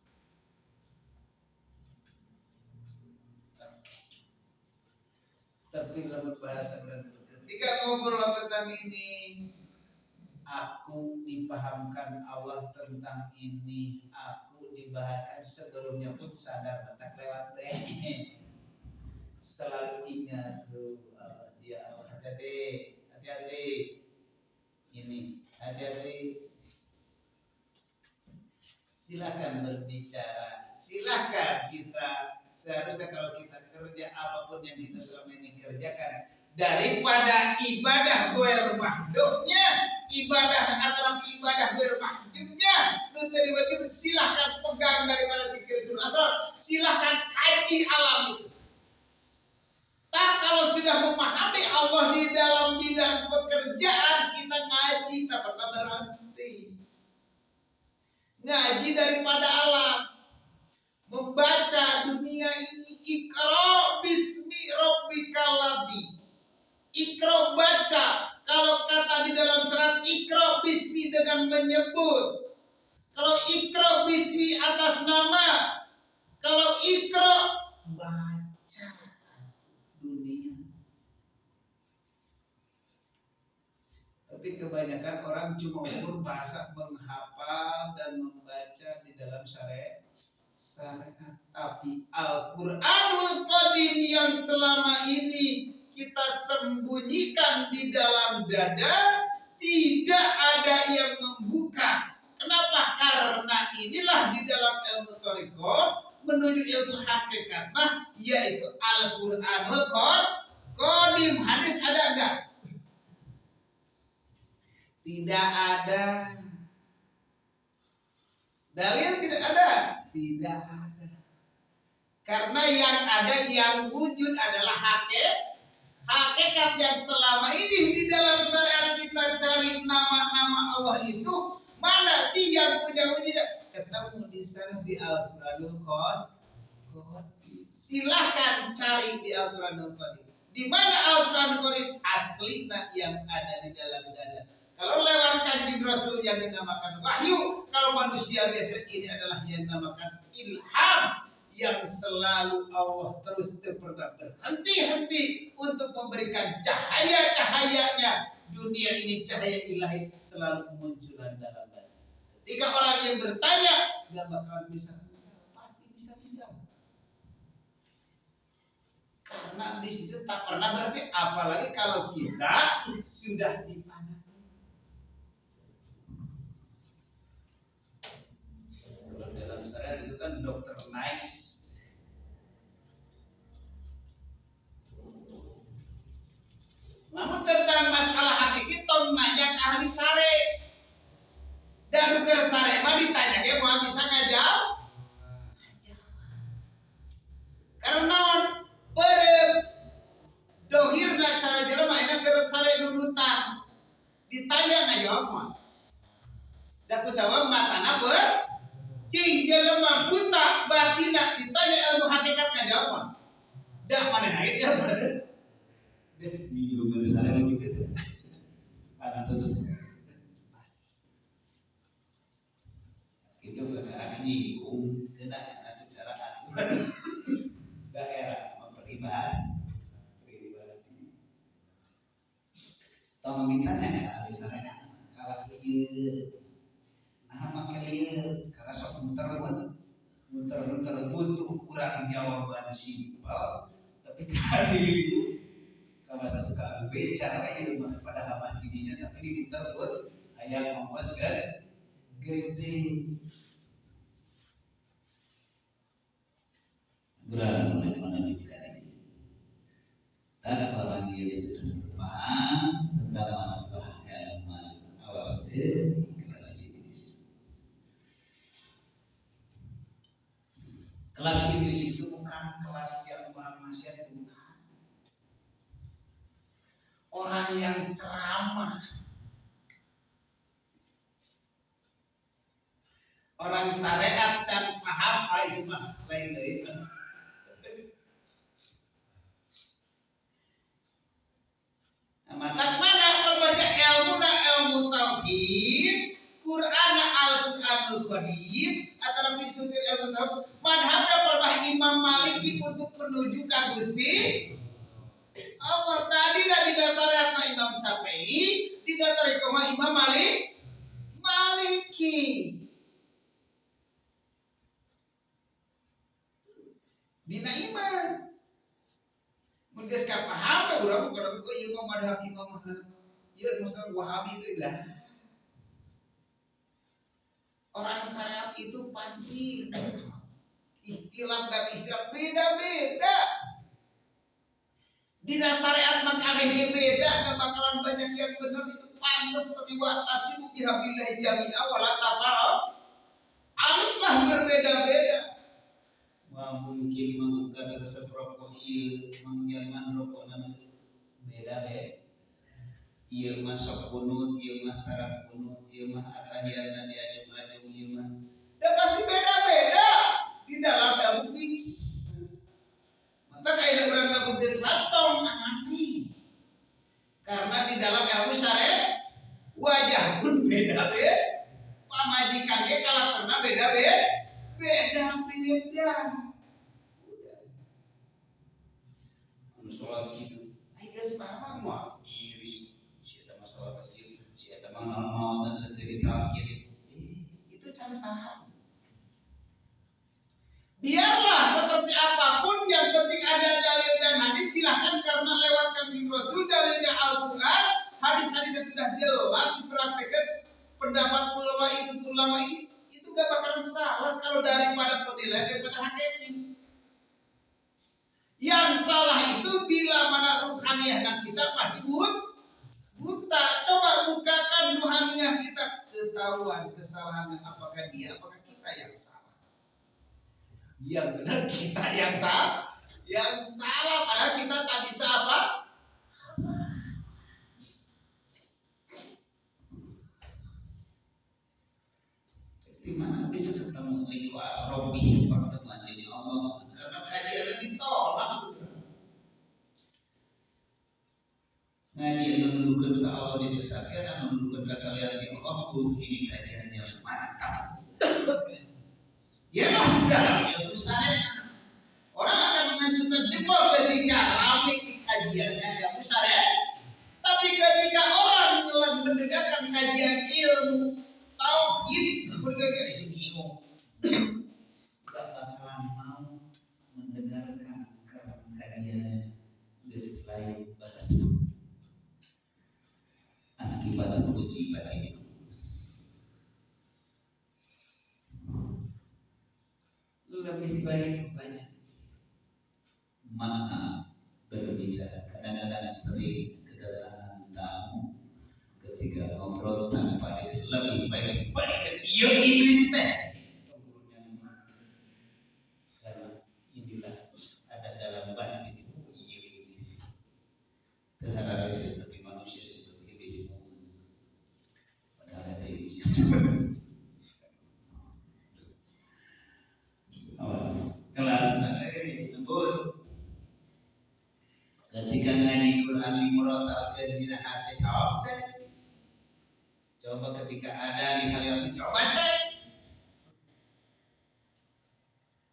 Tapi lamun bahasa ketika ngobrol tentang ini, aku dipahamkan Allah tentang ini, aku dibahakan sebelumnya pun sadar tak lewat deh. Selalu ingat tuh ya Allah, hati-hati, hati-hati. Ini hati-hati. Silakan berbicara, silakan kita. Seharusnya kalau kita kerja apapun yang kita selama ini kerjakan, daripada ibadah ghair mahduhnya, ibadah atau ibadah ghair mahjubnya, nu teu diwajib, silahkan pegang daripada sikir sirrul asrar, silahkan kaji alam itu. Tak kalau sudah memahami Allah di dalam bidang pekerjaan, kita ngaji tak pernah berhenti. Ngaji daripada alam, membaca dunia ini. Iqra bismi rabbikal ladzi. Iqra, baca. Kalau kata di dalam surat iqra bismi dengan menyebut. Kalau iqra bismi atas nama. Kalau iqra baca dunia. Tapi kebanyakan orang cuma ukur bahasa menghafal dan membaca di dalam syariat. Tapi Al-Quranul Qadim yang selama ini kita sembunyikan di dalam dada, tidak ada yang membuka. Kenapa? Karena inilah di dalam ilmu thariqah menuju ilmu hakikat mah, yaitu Al-Quranul Qadim. Hadis ada enggak? Tidak ada. Dalil tidak ada? Tidak ada. Karena yang ada, yang wujud adalah hakikat yang selama ini di dalam syariat kita cari nama-nama Allah itu, mana sih yang punya wujud? Ketemu di sana di Al-Quranul Qadim. Silahkan cari di Al-Quranul Qadim. Di mana Al-Quranul Qadim aslinya yang ada di dalam dada. Kalau lewat kanjeng Rasul yang dinamakan wahyu, kalau manusia biasa ini adalah yang dinamakan ilham, yang selalu Allah terus pernah berhenti-henti untuk memberikan cahaya-cahayanya. Dunia ini cahaya ilahi selalu munculan dalam batin. Ketika orang yang bertanya, nggak bakalan bisa, pasti bisa menjawab. Karena di situ tak pernah berhenti, apalagi kalau kita sudah dipanah. Kalau dalam syariat itu kan Dr. Nice. Namun tentang masalah hakiki tong nanya ke ahli sare. Dan keur sare mah ditanya ge moal bisa ngajawab. Karena naon? Beureum dohirna cara jelema enak keur sare nunutan. Ditanya ngajawab mah. Da kusabab matana beureum cing jelema buta batina ditanya ilmu hakikat ngajawab mah. Da manehna ge beureum. Minggu besar lagi gitu. Karena terus pas. Itu kakak nyinggung kena secara aturan daerah memperibadi. Pribadi. Tong mintanya ahli syariat kalau ieu nah make lieu karena sok muter mah Kurang jawaban simpel tapi kali kalau satu kali cara ilmu pada halaman dirinya tapi diminta buat hayang ongkos kan gede. Kurang melanjutkan ini. Dan orang yang sudah paham tentang masalah ilmu awas kelas iblis. Kelas iblis itu bukan kelas yang orang maksiat, bukan. Orang yang ceramah, orang syariat can paham, itu mah lain dari itu. Nah, mata mana membaca ilmu na ilmu tauhid, Quran Al-Qur'anul Qadim atau lebih disebut ilmu tauhid, madhabna perbah Imam Maliki untuk menuju ka Gusti Allah. Tadi dari dasar Imam Syafi'i, di dasar Imam Maliki. Dina iman. Mun geus kapaham urang mah kudu ieu mah madhab Imam ieu maksudna Wahabi itu lah. Orang syariat itu pasti ikhtilaf dan ikhtilaf beda-beda. Dina syariat mah kabeh beda, gak bakalan banyak yang benar itu pantes tapi wa'tasimu bihablillahi jami'a wa la tafarraqu. Haruslah berbeda-beda. Wah mungkin membuka resep rokok ieu, mangjaman rokokna beda be. Ieu mah sok kunut, ieu mah tarang kunut, ieu mah atahiyatna diacung-acung ieu mah. Da pasti beda-beda di dalam ilmu fikih. Maka kayak urang ngabuk geus tong aneh. Karena di dalam ilmu syariat wajah pun beda be. Pamajikan ge karakterna beda be. Beda-beda. Anu sholat gitu, ai geus paham mah iri, si eta mah sholat kieu, si eta mah maot teu ditalkin. Itu can paham. Biarlah seperti apapun, yang penting ada dalil dan hadis, silahkan karena lewat Kanjeng Rasul dalilnya Al-Quran, hadis-hadisnya sudah jelas dipraktekkan, pendapat ulama itu ulama ini itu gak bakalan salah kalau daripada penilaian daripada hakim. Yang salah itu bila mana ruhaniah kita masih buta. Coba bukakan ruhaniah kita, ketahuan kesalahannya apakah dia, apakah kita yang salah. Yang benar kita yang salah, yang salah padahal kita tak bisa apa? Di mana bisa ketemu liqa Rabbi, pertemuan dengan Allah? Karena kajian ditolak. Ngaji yang menundukkan ke Allah disesatkan, yang menundukkan ke salian di Allah, ini kajian yang mantap. Ya udah, itu syariat. Orang akan mengajukan jempol ketika rame di kajiannya ilmu syariat. Tapi ketika orang telah mendengarkan kajian ilmu tauhid, berbagai isu bingung, gak bakalan mau mendengarkan kajian selain balas. Akibat uji batin. Lebih baik banyak makna berbicara. Kadang-kadang sering kedatangan tamu ketika ngobrol tanpa lebih baik balikan iya iblis teh. Karena inilah ada dalam batin itu iya iblis. Terhadap seperti manusia seperti iblis. Padahal ada iblis. Awas kelas lembut. Ketika ngaji Quran di murotal dina hati sawab cek. Coba ketika ada di hal yang coba cek.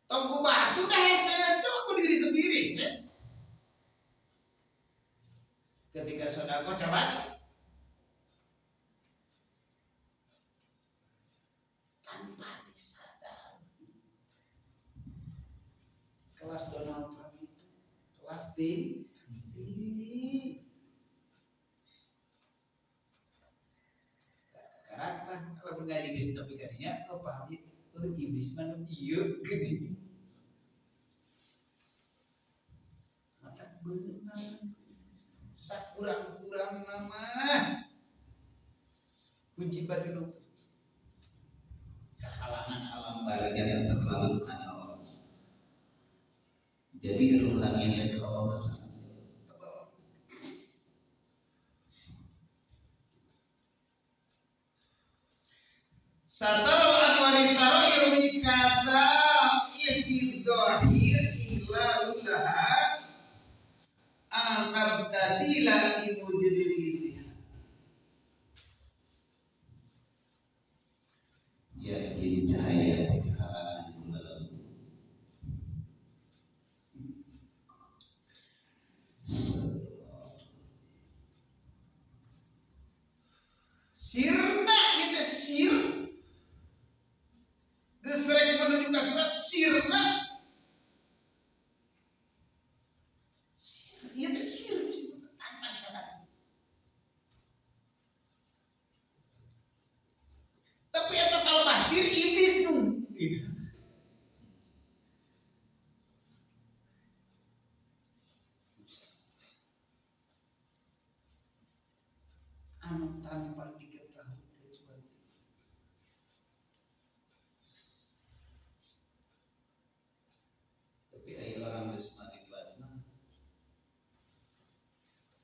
Tongku batu dah hese, coba ku diri sendiri cek. Ketika sodako coba cek. Tanpa disadari. Kelas Donald Trump itu kelas tinggi. Karakter kalau ngaji geus tapi kadinya oh paham oh iblis mah nu ieu geuning. Mata beunang sakurang-kurang nama kunci batin kehalangan alam barangnya yang terlalu Allah. Jadi ruhaninya ke Allah. Sataral anwari sarair mikasa ihdi dhahir ila ulaha antar tadila imujidil. Ya, jadi cahaya di kalangan dalam. Sirna itu sir. Gesrek menuju ke surah sirna. Itu sir tanpa disadari. Tapi eta kalau basir iblis nu. Anu tanpa diketahui kecuali. Tapi aya orang geus marifat mah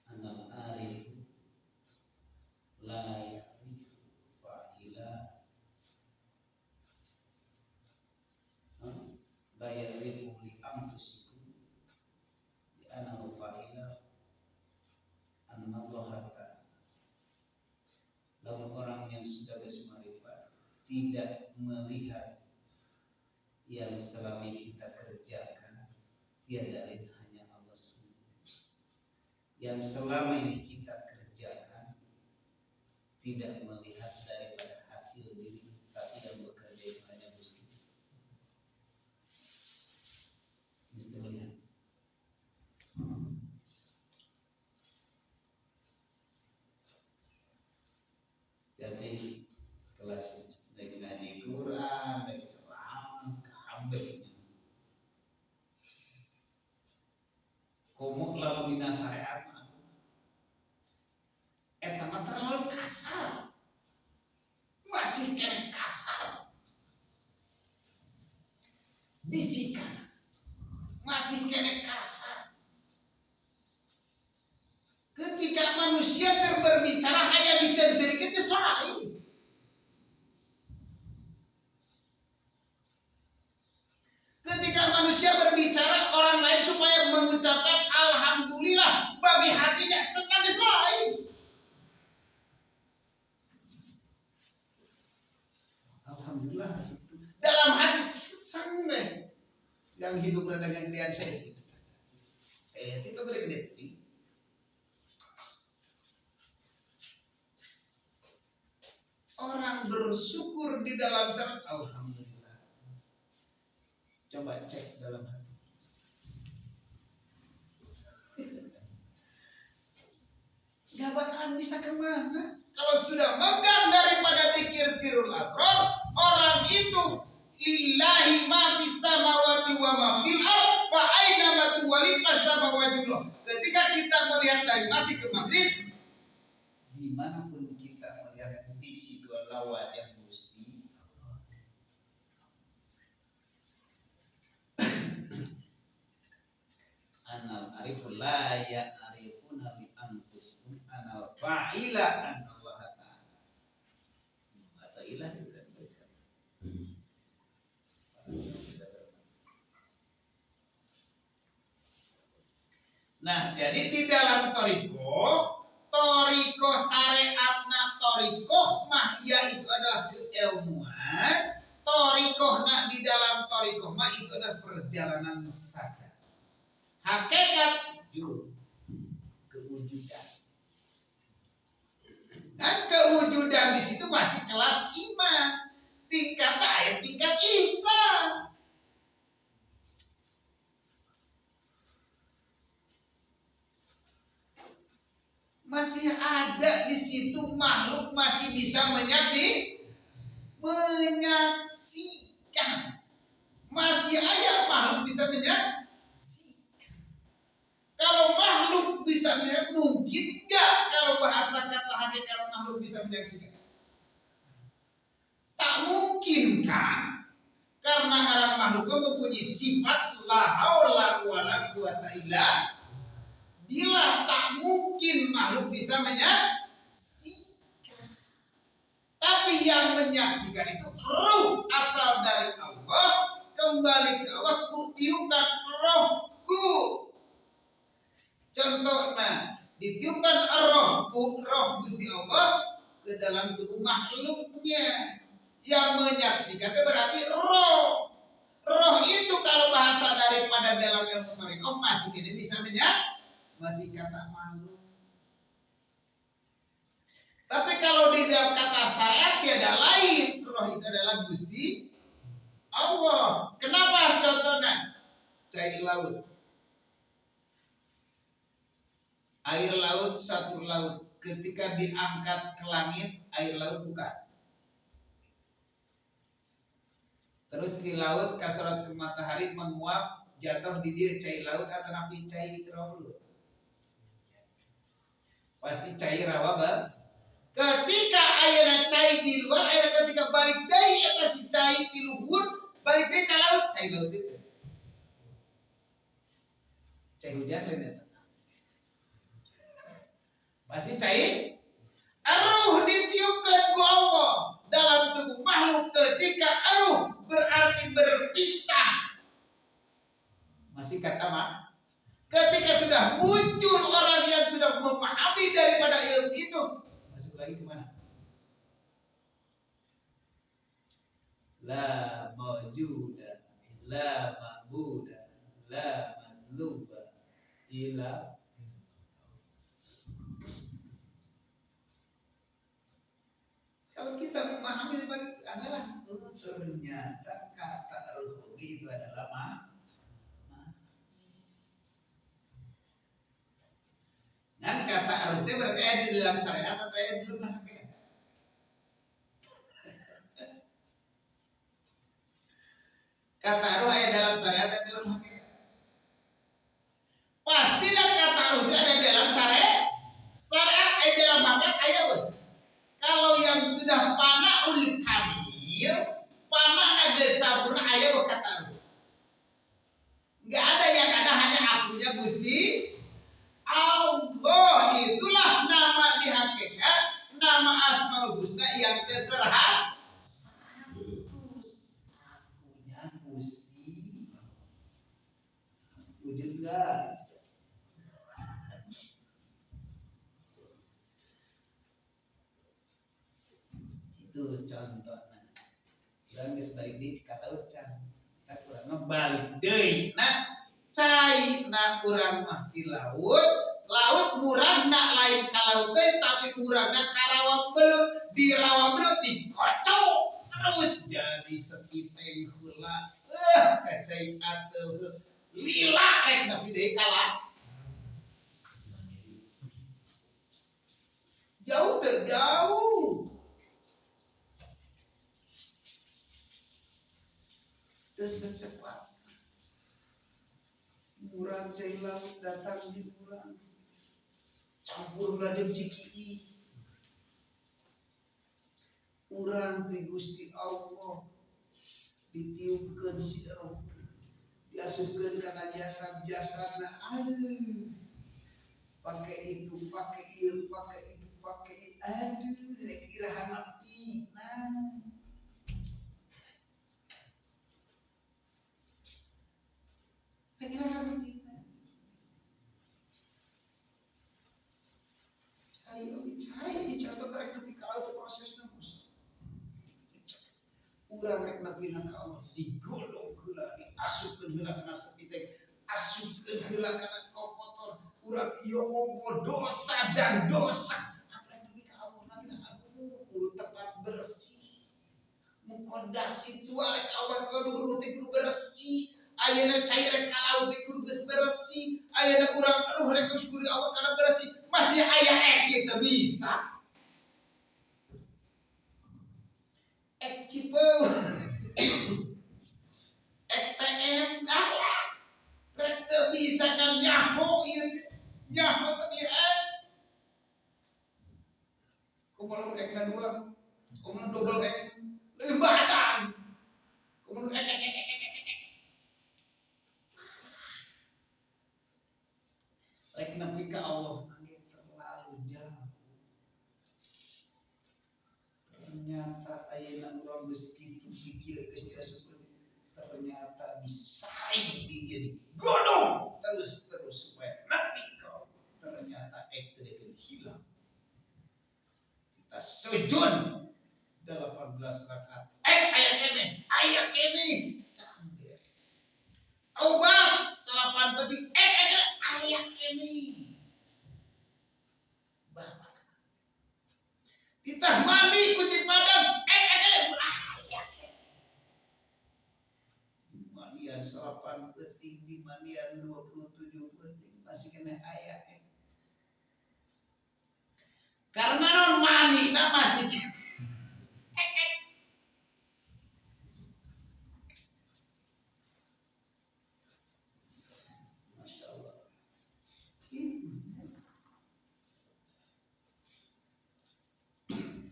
anal arif la ya'rif fa'ila la ya'rifu li anfusikum li annahu fa'ila annallaha ta'ala. Lamun orang yang sudah geus marifat tidak melihat yang selama ini kita kerjakan tiada lain hanya Allah sendiri. Yang selama ini kita kerjakan tidak melihat daripada hasil diri, tapi yang bekerja itu hanya Gusti. Mesti melihat. Jadi kelas dari ngaji Quran, dari ceramah, kabeh. Komo lamun dina syariat mah eta mah terlalu kasar. Masih kena kasar. Bisikan. Masih kena kasar. Ketika manusia berbicara hanya bisa sedikit lain. Ketika manusia berbicara orang lain supaya mengucapkan alhamdulillah bagi hatinya senang lain. Alhamdulillah dalam hati senang yang hidup dengan kalian saya. Saya itu gede. Orang bersyukur di dalam syarat alhamdulillah. Coba cek dalam hati. Gak bakalan bisa kemana. Kalau sudah megang daripada dikir sirul asrar, orang itu lillahi ma fis samawati wa ma fil ard fa aina ma tuwalli fasama wajhullah. Ketika kita melihat dari masjid ke maghrib, dimanapun kita melihat di situ adalah wajah Gusti. Anal ariful la ya'rifuna li anfusikum anal fa'ila anallah ta'ala. Kata ilah juga mereka. Nah, jadi di dalam toriko syariatna toriko mahya itu adalah keilmuan, toriko nah di dalam toriko mah itu adalah perjalanan sadar. Hakikat kewujudan. Dan kewujudan di situ masih kelas iman, tingkat ayat, tingkat ihsan. Masih ada di situ makhluk masih bisa menyaksikan. Masih ada makhluk bisa menyaksikan. Kalau makhluk bisa menyaksikan, mungkin enggak kalau bahasa kata hakikat makhluk bisa menyaksikan? Tak mungkin kan? Karena ngaran makhluk mempunyai sifat la haula wala quwata illa billah. Tak mungkin makhluk bisa menyaksikan. Tapi yang menyaksikan itu ruh asal dari Allah, kembali ke Allah, ku tiupkan rohku. Contohnya, ditiupkan rohku, roh Gusti Allah ke dalam tubuh makhluknya. Yang menyaksikan itu berarti roh. Roh itu kalau bahasa daripada dalam ilmu mereka masih tidak bisa masih kata makhluk. Tapi kalau di dalam kata syariat tiada lain, roh itu adalah Gusti Allah. Kenapa contohnya? Cair laut. Air laut satu laut, ketika diangkat ke langit air laut bukan. Terus di laut kasorot ke matahari menguap, jatuh di dia cair laut atau napi cair rawa. Pasti cair rawa bang. Ketika airnya cair di luar, air ketika balik dari atas si cair di luhur, balik dari ke laut, cair laut itu. Cair hujan lain eta. Pasti cair. Ruh ditiupkan ku Allah dalam tubuh makhluk ketika ruh berarti berpisah. Masih kata mak. Ketika sudah muncul orang yang sudah memahami daripada ilmu itu, masuk lagi kemana? La mawjuda, la ma'buda, la matluba, illa. Kalau kita memahami daripada itu adalah ternyata kata ruh itu adalah ma. Dan kata ruh itu berarti ada di dalam syariat atau ada di dalam hakikat? Kata ruh ada dalam syariat atau dalam hakikat? Pasti dan kata ruh itu ada di dalam syariat. Syariat ada dalam hakikat ayat. Kalau yang sudah panah ulil kamil, panah naga sampurna ayat kata ruh. Enggak ada yang ada hanya akunya Gusti Allah. Itulah nama di hakikat, nama Asmaul Husna yang ke-100. Akunya Gusti. Wujud enggak? Itu contohnya. Urang geus balik deui kata ucang. Tak urang mah balik deui. Nah, cai na urang mah di laut, laut murahna lain ka laut teh tapi murahna ka rawa belut, di rawa belut dikocok terus jadi sepiteng heula. Kacai atuh lila rek nepi deui ka laut. Jauh teh jauh. Secepat murang cai laut datang di urang campur lajeng cikii urang di Gusti Allah ditiupkeun si roh diasupkeun kana jasad-jasadna aduh pakai itu pakai ieu pakai itu pakai ieu aduh rek iraha nepi nah. Cai, contoh rek nepi ka laut prosesna Gusti. Urang rek nepi ka Allah digolong heula, diasupkeun heula kana sepiteng, asupkeun heula kana kotor. Urang ieu Allah dosa dan dosa. Rek nepi ka Allah nanti aduh kudu tempat bersih. Mukondasi tua rek Allah kudu teh kudu bersih. Ayeuna cair rek ka laut teh kudu geus bersih. Ayeuna urang aduh rek kudu Allah kana bersih. Masih Masih aya ek kita bisa. Ek cipeu. Ek TM ah. Rek teu bisa kan nyaho ieu. Nyaho teh ieu ek. Kumaha ekna dua? Kumaha double ek? Lebih badan. Kumaha ek ek ek ek ek. Rek nepi ka Allah terlalu jauh. Ternyata ayeuna urang geus kitu pikir geus diasupkeun, ternyata disaring di dieu digodong terus-terus supaya nepi ka Allah. Ternyata ek teu hilang. Kita sujud 18 rakaat. Ek aya keneh, aya keneh. Can beres. Taubat salapan peuting ek aya aya keneh. Bapak. Titah mandi kucing padang ek aya aya keneh. Mandian salapan peuting, di mandian 27 peuting masih keneh aya ek. Karena non mandi na masih keneh. Ek ek. Masya Allah.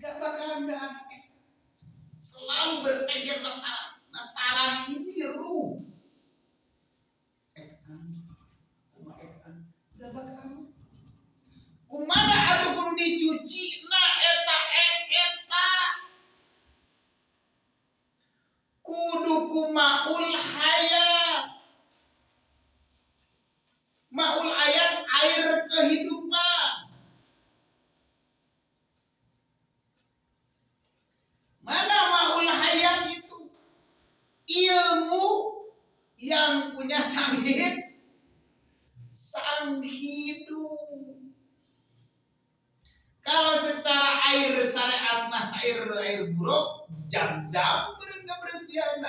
Gak bakalan ada ek. Selalu bertengger lentaran. Lentaran ini ruh. Ekan, kuma ekan, gak bakalan. Kumana atuh kudu dicuci na eta ek eta. Kudu kumaul hayat. Maul hayat air kehidupan. Mana maul hayat itu? Ilmu yang punya sang hidup. Kalau secara air syariat mas air buruk, jam-jam berkebersihan.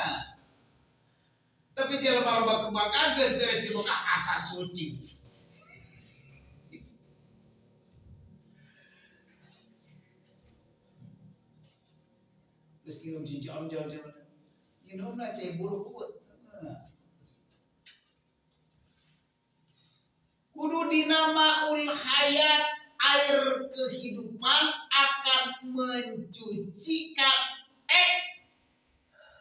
Tapi dia loba-loba kebakaran geus beres dibuka asa suci. Terus kirim si jam-jam jam. Minumna cai buruk kuat. Kudu dinamaul hayat, air kehidupan akan mencucikan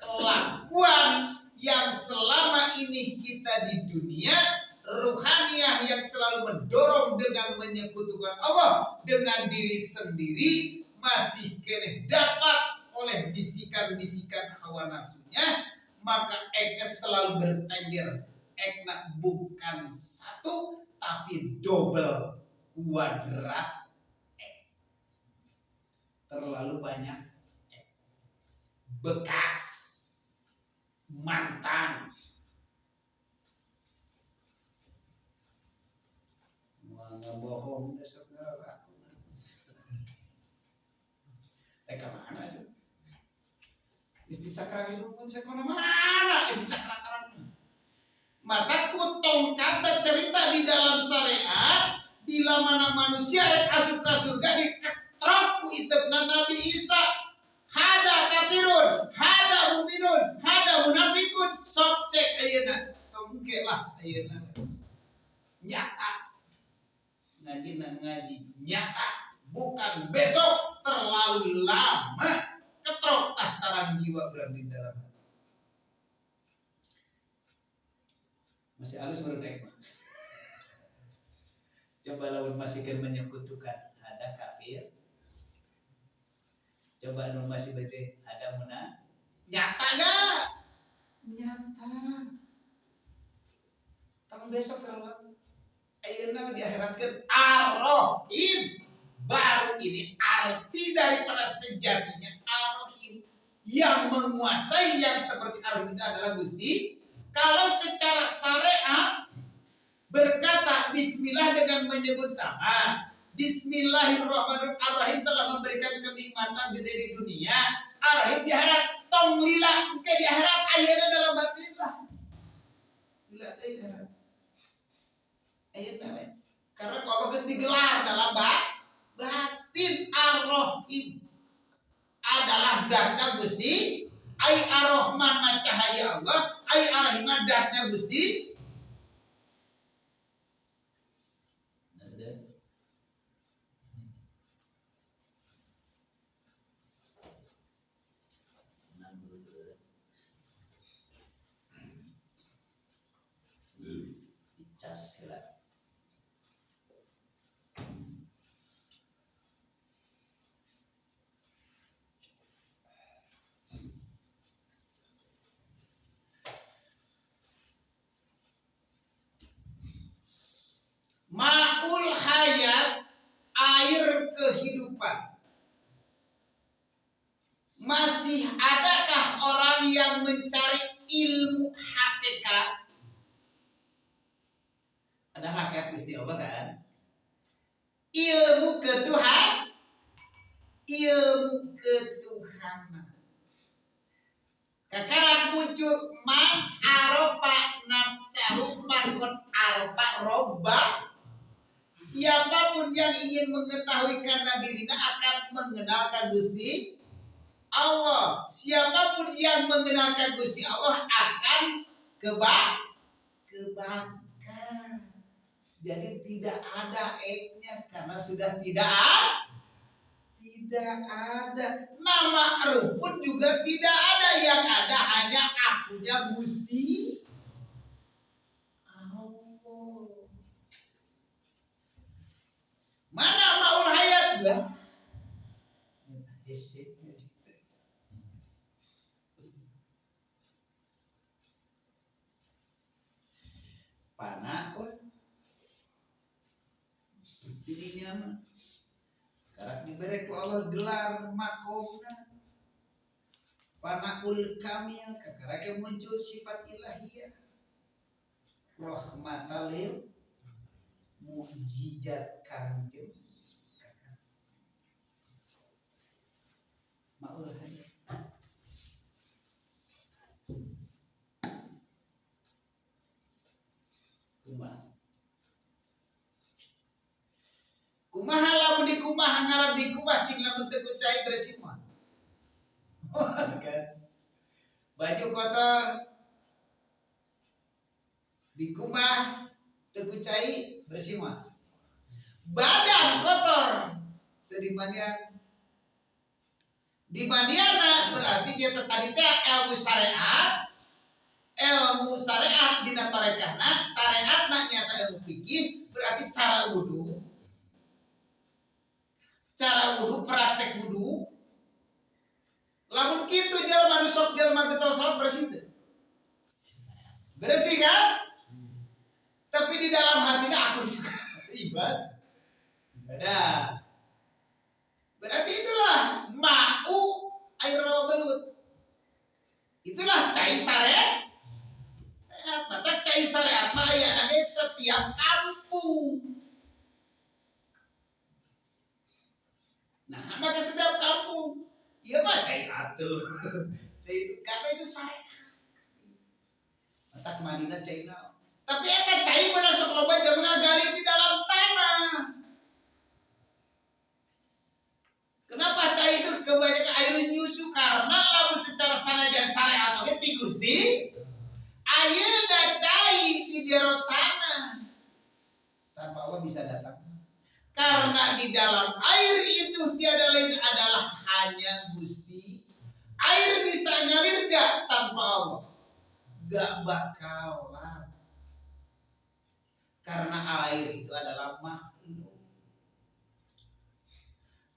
kelakuan yang selama ini kita di dunia, ruhaniah yang selalu mendorong dengan menyekutukan Allah dengan diri sendiri, masih kene dapat oleh bisikan-bisikan hawa nafsunya, maka eknya selalu bertengger. Ekna bukan satu tapi double kuadrat ek. Terlalu banyak ek. Bekas mantan. Wah, nggak bohong besok aku. Teka mana itu? Istri cakra itu pun bisa kemana-mana, istri cakra karang. Maka kutong kata cerita di dalam syariat, bila mana manusia rek asup ka surga diketrok ku iteupna Nabi Isa. Hada kafirun, hada mu'minun, hada munafikun. Sok cek ayeuna. Tong engke lah ayeuna. Nyata. Ngaji na ngaji nyata, bukan besok terlalu lama. Ketrok tah tarang jiwa urang di dalam hati. Masih halus baru naik mah. Coba lawan masih kan menyekutukan ada kafir. Coba nu masih baca ada muna. Nyata gak? Nyata. Tahun besok terlalu. Ayeuna diakhiratkeun ar-Rahim. Baru ini arti daripada sejatinya ar-Rahim. Yang menguasai yang seperti ar-Rahim itu adalah Gusti. Kalau secara syariat berkata bismillah dengan menyebut nama Bismillahirrahmanirrahim telah memberikan kenikmatan gede di dunia. Ar-Rahim di akhirat, tong lila ke di akhirat ayeuna dalam batin lah. Lila teh akhirat. Ayeuna we. Karena kalau geus digelar dalam batin Ar-Rahim adalah datnya Gusti, ai Ar-Rahman mah cahaya Allah, ai Ar-Rahim mah datnya Gusti. Dicas heula. Ma'ul hayat, air kehidupan. Masih adakah orang yang mencari ilmu hakikat? Ada hakikat Gusti Allah kan? Ilmu ketuhanan, ilmu ketuhanan. Kakarak muncul man arofa nafsahu man arofa robba. Siapapun yang ingin mengetahui karena dirinya akan mengenalkan Gusti Allah. Siapapun yang mengenalkan Gusti Allah akan kebakar. Jadi tidak ada eknya karena sudah tidak ada. Nama ruh pun juga tidak ada, yang ada hanya akunya Gusti Allah. Mana maul hayat gua? Panah dirinya mah karak dibere ku Allah gelar makomna panaul kamil kakarake muncul sifat ilahiyah rahmatalil mukjizat kanjeng maul hayat. Kumaha kumaha lamun dikumaha ngaran dikumaha cing lamun teu ku cai bersih mah. Kan baju kotor dikumaha teu ku cai bersih mah. Badan kotor teu dimandian. Dimandiana berarti dia tadi teh ilmu syariat. Ilmu syariat dina tarekahna, syariatna nyata ilmu fikih berarti cara wudu. Cara wudu, praktek wudu. Lamun kitu jelema nu sok jelema getol salat bersih teu? Bersih kan? Tapi di dalam hatinya aku suka ibadah. Ibadah. Berarti itulah ma'u air rawa belut. Itulah cai syariat. Maka cai syariat mah aya setiap kampung. Nah, maka setiap kampung, iya mah cai atuh. Cai itu karena itu syariat. Matak manina cai naon. Tapi eta cai mah sok loba jelema ngagali di dalam tanah. Kenapa cai itu kebanyakan air nyusu? Karena lamun secara sanajan syariat oge ti Gusti ayeuna cai di jero tanah. Tanpa Allah bisa datang. Karena di dalam air itu tiada lain adalah hanya Gusti. Air bisa ngalir gak tanpa Allah? Gak bakalan. Karena air itu adalah makhluk.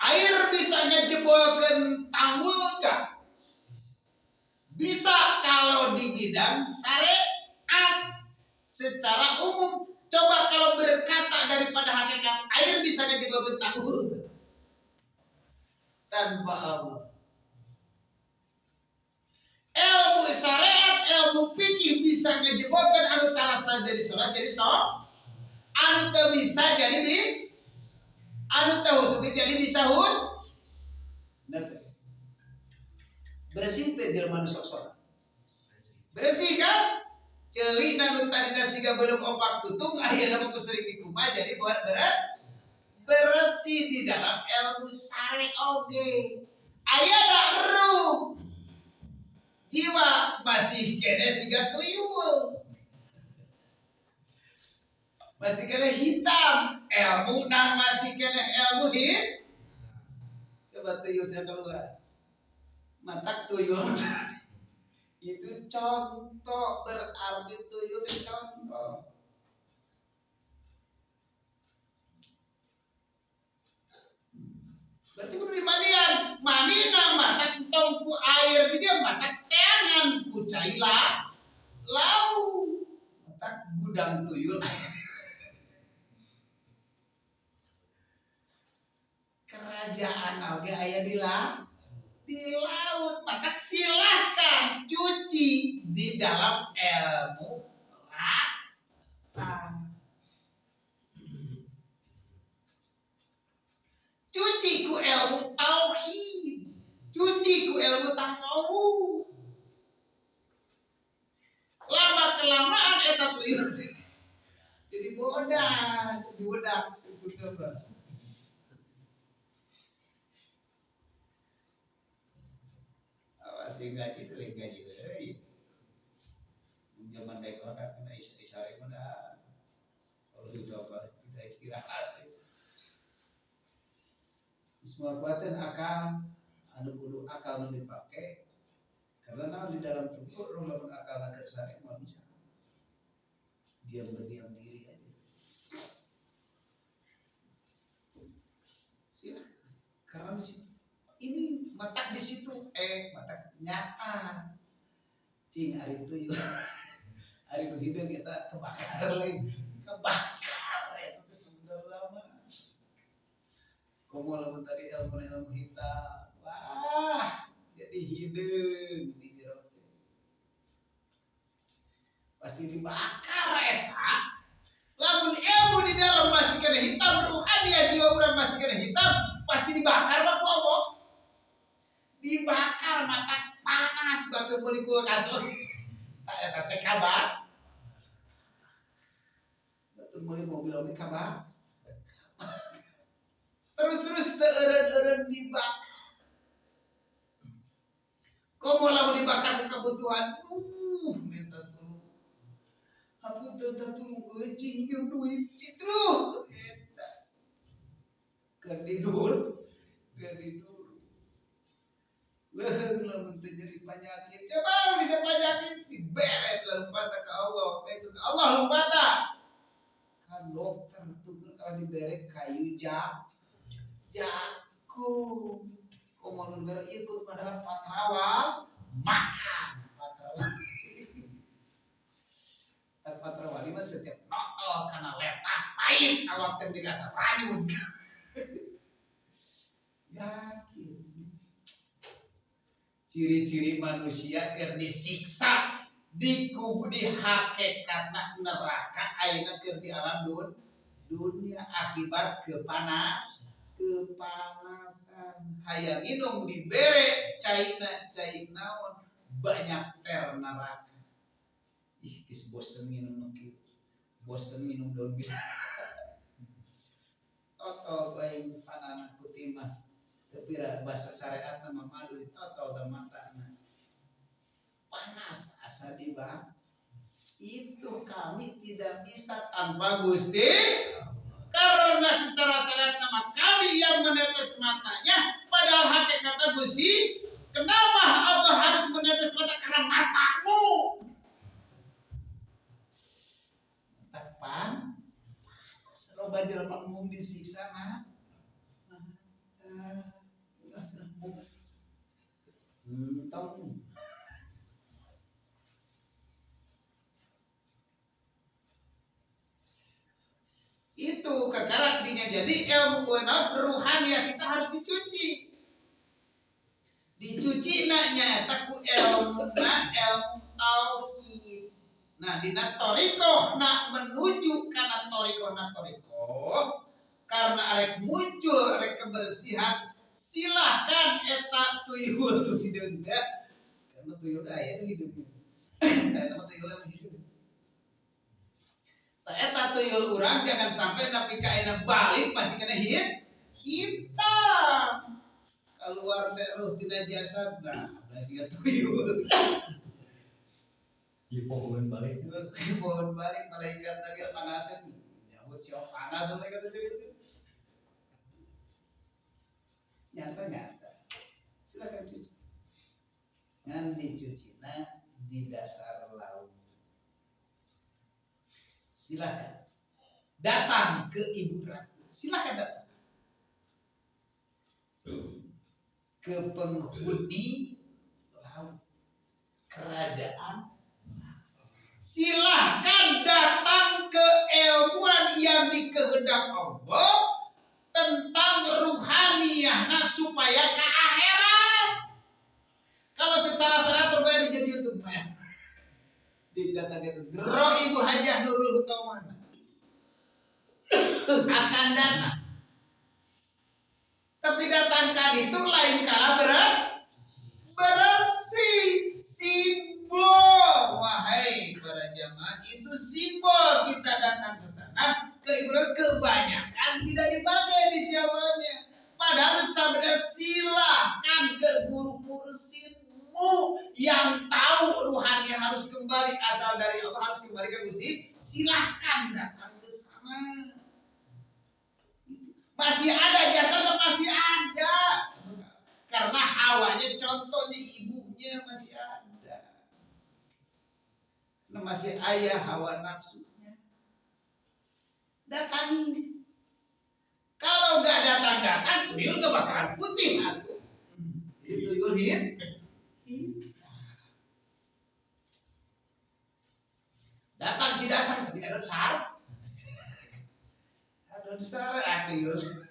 Air bisa ngejebolkan tanggul gak? Bisa kalau di bidang syariat. Secara umum. Coba kalau berkata daripada hakikat, air bisa ngejebolkan tanggul tanpa Allah. Ilmu syariat, ilmu fikih bisa ngejebolkan anu tarasa jadi sholat jadi sok, anu teu bisa jadi bis, anu teu husuk jadi bisa hus. Bersih teh jelema nu sok sholat. Bersih kan? Ceuli nu tadina siga belum opak tutung ayeuna mah sering dikumbah jadi buat beres bersih di dalam ilmu sare oge. Aya ruh jiwa masih kene siga tuyul, masih kene hitam ilmu dan masih kene ilmu hit. Coba tuyul sudah keluar, matak tuyul itu contoh, berarti tuyul itu contoh. Berarti kudu dimandian, mandi nama matak tong ku air di dia matak teangan ku cailah lau matak gudang tuyul. Kerajaan oge aya di laut, matak silahkan cuci di dalam ilmu rasa. Cuci ku ilmu tauhid, cuci ku ilmu tasawuf. Lama kelamaan eta tuyul jadi bodak, dibodak. Awas di ngaji itu ngaji euy. Zaman daek kan kena isare mah kalau dijawab kita istirahat. Semua kuatan akal, anu kudu akal nu dipake karena naon di dalam tubuh ruh lamun akal keur sare moal bisa. Dia berdiam diri aja. Silakan. Karena di situ ini matak di situ matak nyata. Cing ari tuyul. Ari nu hideung eta kebakar lain. Kebakar eta sebenarnya mah. Komo lamun tadi ilmu hitam, wah jadi hideung di jero teh. Pasti dibakar eta. Lamun ilmu di dalam masih kena hitam, ruhania jiwa urang masih kena hitam, pasti dibakar mah ku Allah. Dibakar mata panas batu meuli kulkas oge. Tak eta teh kabar. Batu meuli mobil oge kabar. Terus-terus teu eureun-eureun dibakar. Komo lamun dibakar ku kebutuhan, minta tulung. Hapunten teh tulung euy cing ieu duit citruh eta. Keur didur, keur didur. Leuheung lamun teu jadi panyakit. Coba bisa panyakit diberet lompata ka Allah, itu ka Allah lompata. Kan dokter tuh kalau dibere kayu jagung. Komo nu dibere ieu kudu padahal patrawa makan patrawa. Patrawa mah setiap notol kana letah pahit awak teh dikasar ranyun. Yakin. Ciri-ciri manusia keur disiksa dikubu di hakikatna neraka ayeuna keur di alam dunia akibat kepanasan. Hayang minum dibere caina cai naon banyak ter neraka. Ih geus bosen minum kieu. Bosen minum daun bisa. Totol aing panana kutimah. Tapi bahasa syariat nama madu ditotol da matana. Panas asa dibak. Itu kami tidak bisa tanpa Gusti. Karena secara syariat nama kami yang menetes matanya, padahal hakikatnya Gusti, kenapa Allah harus menetes mata? Karena matamu. Mata pan, panas. Loba jelema mung disiksa mah. Entong. Itu kekarak dinya. Jadi ilmu ruhania kita harus dicuci. Dicuci nak nyata ku ilmu na ilmu tauhid. Nah dina thoriqoh nak menuju kana thoriqoh na thoriqoh karena arek muncul arek kebersihan silahkan eta tuyul nu hideung teh. Karena tuyul teh aya nu hideung. Eta mah tuyul nu hideung. Eta tuyul urang jangan sampai nepi ka ayeuna balik masih kena hitam. Keluar teh ruh tina jasad, nah siga tuyul. Di pohon balik. Di pohon balik malaikat lagi panasin. Nyambut siapa panas malaikat itu. Nyata-nyata. Silakan cuci. Ngan dicucina di dasar laut. Silakan datang ke Ibu Ratu. Silakan datang ke penghuni laut kerajaan. Silahkan datang ke ilmuwan yang dikehendak Allah tentang ruhaniyahna supaya ke akhirat. Kalau secara seratur bayar di YouTube mah. Jadi datang itu gero Ibu Hajah Nurul Hutamana akan datang. Tapi datangkan itu lain kala bersih simbol. Wahai para jamaah, itu simbol kita datang ke sana ke ibu kebanyakan tidak dipakai di siapanya. Padahal sebenarnya silahkan ke guru mursidmu yang tahu ruhani harus kembali asal dari Allah, harus kembali ke Gusti. Silahkan datang ke sana. Masih ada jasa, masih ada. Karena hawanya contohnya ibunya masih ada. Nah, masih ayah hawa nafsunya. Datangi. Kalau nggak datang-datang, tuyul gak bakalan putih atuh. Itu tuyul hitam. Datang sih datang, tapi ada sar. Ada sar tuyul.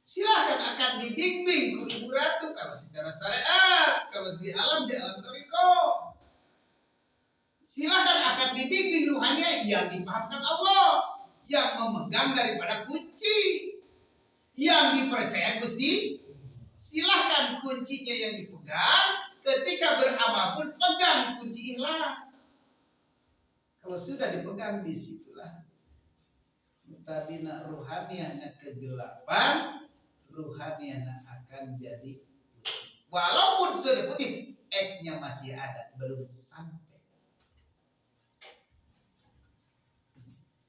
Silahkan akan dibimbing ku Ibu Ratu kalau secara syariat, kalau di alam toriko. Silahkan akan dibimbing ruhaninya yang dipahamkan Allah, yang memegang daripada kunci, yang dipercaya Gusti. Silahkan kuncinya yang dipegang, ketika beramal pun pegang kunci ikhlas. Kalau sudah dipegang disitulah tadina ruhaniahnya kegelapan, ruhaniahnya akan jadi putih. Walaupun sudah putih, eknya masih ada, belum sampai.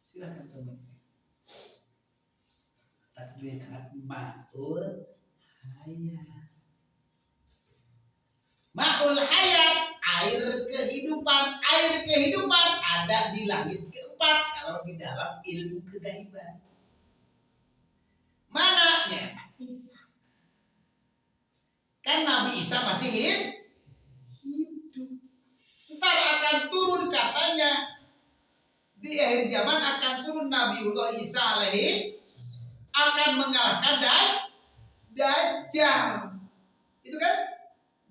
Silakan teman. Takdir ma'ul hayat. Ma'ul hayat, air kehidupan. Air kehidupan ada di langit keempat kalau di dalam ilmu kegaiban. Mana? Isa. Kan Nabi Isa masih hidup. Ntar akan turun katanya. Di akhir zaman akan turun Nabiullah Isa alaihi akan mengalahkan Dajjal. Itu kan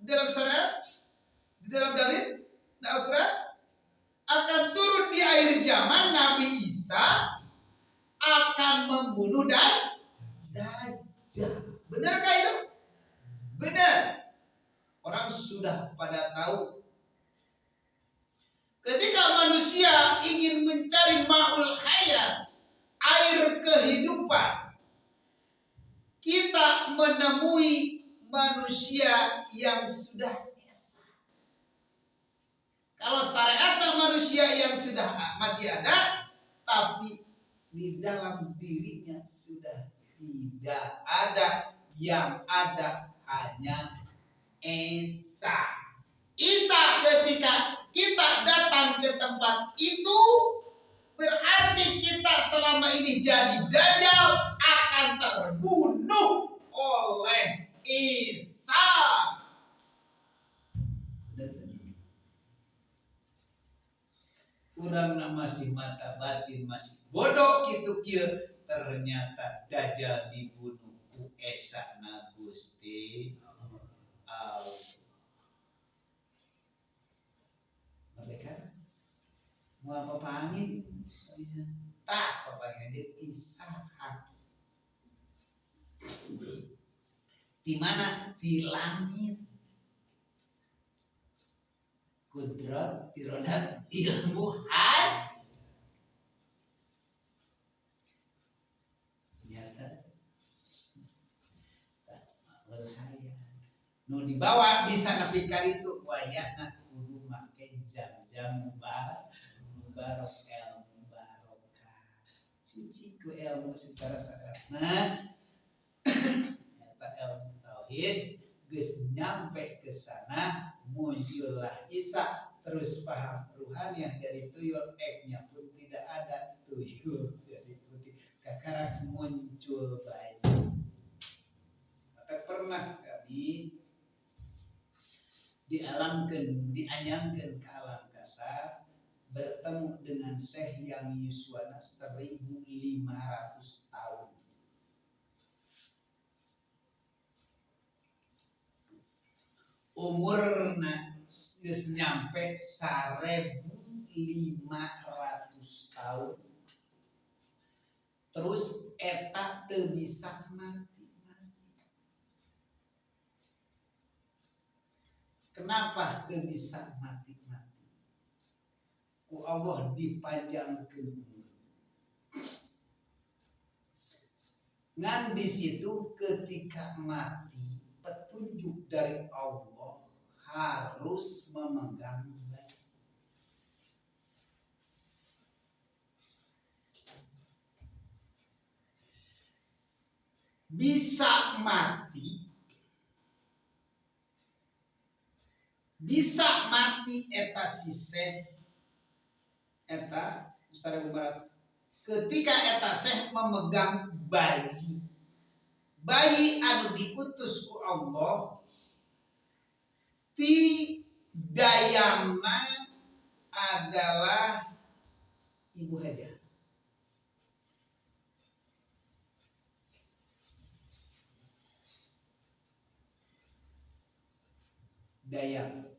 dalam syariat, di dalam dalil Al-Quran akan turun di akhir zaman Nabi Isa akan membunuh Dajjal. Benarkah itu? Benar. Orang sudah pada tahu. Ketika manusia ingin mencari ma'ul hayat, air kehidupan, kita menemui manusia yang sudah esa. Kalau syariat manusia yang sudah masih ada, tapi di dalam dirinya sudah tidak ada. Yang ada hanya esa. Isa ketika kita datang ke tempat itu, berarti kita selama ini jadi Dajjal akan terbunuh oleh Isa. Kurang masih mata batin masih bodoh gitu kieu, ternyata Dajjal dibunuh ku Esa na Gusti Allah. Mereka mau apa pangin bisa tak apa pangin Isa. Di mana? Di langit. Kudrat, irodat, ilmu, had. Nyata. Nu dibawa bisa nepi ka ditu wayahna kudu make jam-jam mubarok ilmu barokah. Cuci ku ilmu secara sadarna. Eta ilmu tauhid geus nyampe ke sana muncullah Isa terus paham ruhaniah jadi tuyul eknya pun tidak ada tuyul jadi putih kakarak muncul bayi. Maka pernah kami dialamkan, dianyamkan ke alam kasar bertemu dengan Syekh yang yuswana 1500 tahun. Umurna geus nyampe 1500 tahun. Terus eta teu bisa mati. Kenapa teu bisa mati-mati? Ku Allah dipanjangkeun umur. Ngan di situ ketika mati petunjuk dari Allah harus memegang bayi. Bisa mati, bisa mati eta siseh eta 1500 ketika eta seh memegang bayi, bayi anu diutus ku Allah ti dayangna adalah ibu hajah. Dayang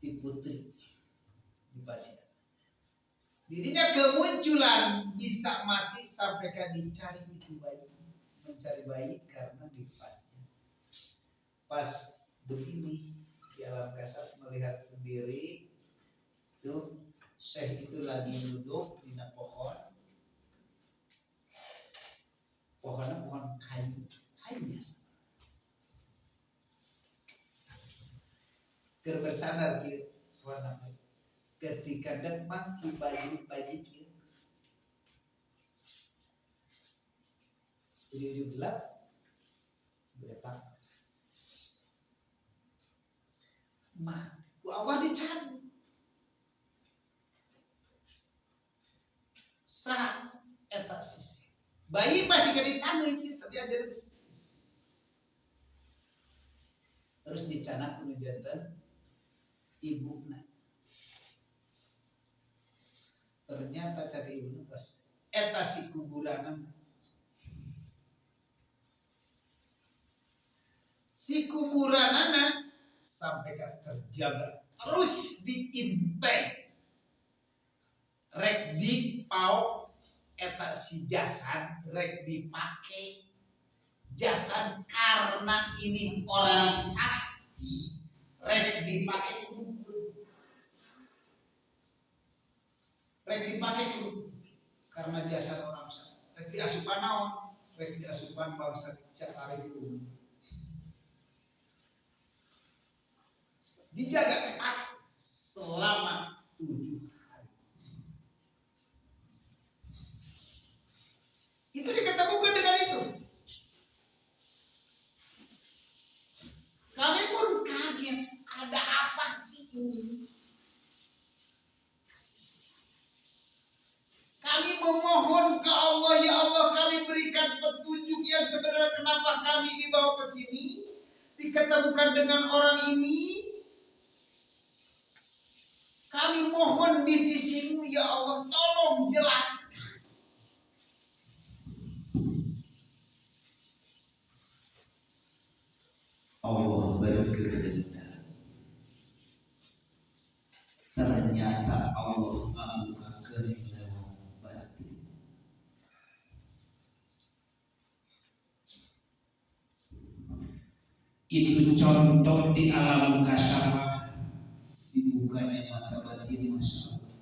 di putri di pasir. Dirinya kemunculan bisa mati sampai kan dicari itu bayi, mencari bayi karena di pasir. Pas begini di alam kasat melihat sendiri itu Syekh itu lagi duduk di pohon. Pohonnya pohon kayu, kayu biasa. Keur bersandar kieu pohon kayu. Ketika demang di baju bayi kieu. Ujung-ujung gelap berapa? Mati. Ku Allah dicabut. Sah eta sisi. Bayi masih kena ditanggung tapi aja geus. Terus dicanak kudu janten ibuna. Ternyata cari ibuna pas eta si kuburanan. Si kuburanana sampai ke terjaga terus diintai rek di paok eta si jasad rek dipake jasad karena ini orang sakti rek dipake kubur rek dipake kubur karena jasad orang sakti rek diasupan naon rek diasupan bangsa cakari kubur dijaga ketat selama 7 hari. Itu diketemukan dengan itu. Kami pun kaget, ada apa sih ini? Kami memohon ke Allah, ya Allah kami berikan petunjuk yang sebenarnya kenapa kami dibawa ke sini, diketemukan dengan orang ini. Kami mohon di sisimu ya Allah, tolong jelaskan. Allah berkehendak. Ternyata Allah membukakan lewat batin. Itu contoh di alam mukasyafah, dibukanya mata batin, masya Allah.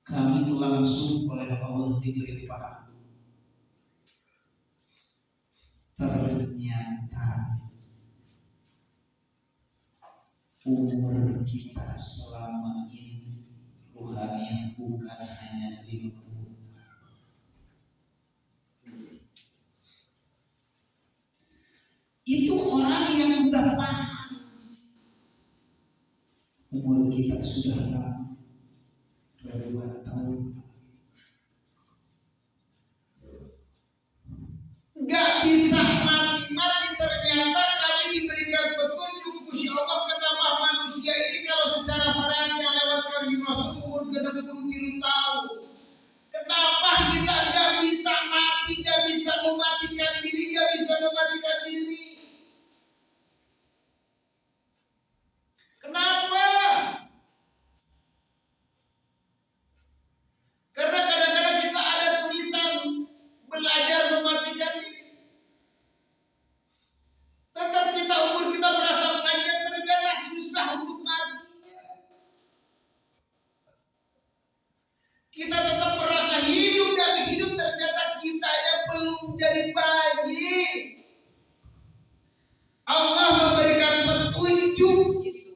Kami itu langsung oleh Allah diberi paham. Ternyata umur kita selama ini ruhaniah bukan hanya 50 tahun. Itu orang yang sudah paham. Umur kita sudah lama, ribuan tahun. Gak bisa mati-mati, ternyata kami diberikan petunjuk Gusti Allah kenapa manusia ini kalau secara syariatnya lewat Kanjeng Rasul umur 63 tahun. Kenapa kita gak bisa mati, gak bisa mematikan diri, gak bisa mematikan diri? Kenapa? Karena kadang-kadang kita ada tulisan belajar mematikan diri. Tetap kita umur kita merasa panjang, ternyata susah untuk matinya. Kita tetap merasa hidup dan hidup, ternyata kitanya belum jadi bayi. Allah memberikan petunjuk itu.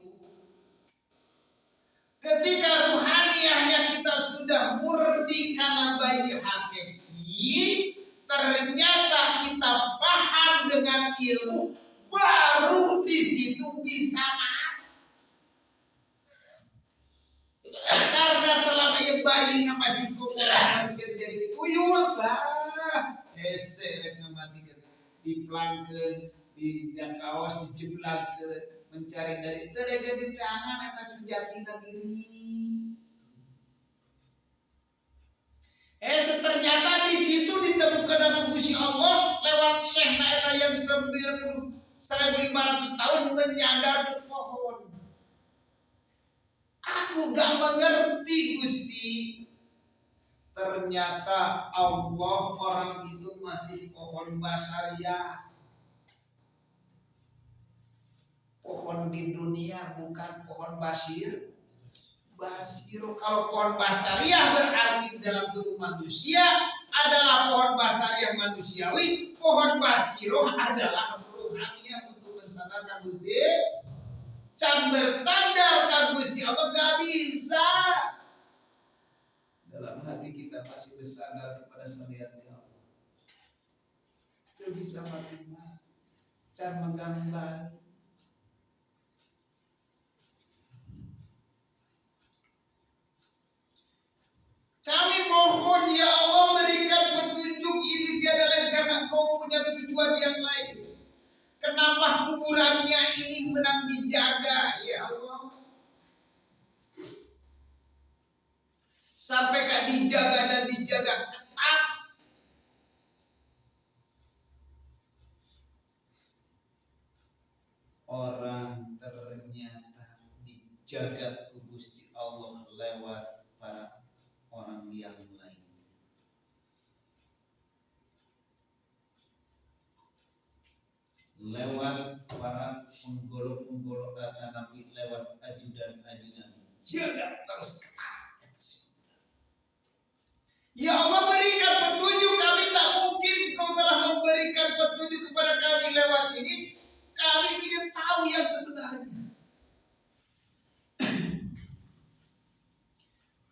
Ketika ruhaniahnya kita sudah murni karena bayi hakiki, ternyata kita paham dengan ilmu, baru di situ bisa mati. Karena selama ini bayi masih kumur, masih jadi tuyul, bah, hese rek ngamatikeun, diplangkeun, di kaos dijeblagkeun, mencari dari teu di tangan eta sejatina diri. Ternyata di situ ditemukan sama Gusti Allah lewat Syekh eta yang 1500 tahun menyandar ke pohon. Aku gak mengerti Gusti. Ternyata Allah orang itu masih pohon basaria. Pohon di dunia bukan pohon basir. Basiru. Kalau pohon basariah berarti dalam tubuh manusia adalah pohon basariah manusiawi, pohon basiroh adalah ruhaniah untuk bersandar ka Gusti. Can bersandar ka Gusti Allah gak bisa. Dalam hati kita masih bersandar kepada salian Allah. Gak bisa mati-mati. Can menggambar. Kami mohon ya Allah berikan petunjuk ini tiada lain karena Kau punya tujuan yang lain. Kenapa kuburannya ini menang dijaga ya Allah? Sampai kak dijaga dan dijaga ketat. Orang ternyata dijaga Gusti Allah lewat para orang yang lain. Lewat para penggolok-penggolok nabi, lewat ajudan-ajudan. Jaga terus ketat. Ya Allah berikan petunjuk kami, tak mungkin Kau telah memberikan petunjuk kepada kami lewat ini. Kami ingin tahu yang sebenarnya.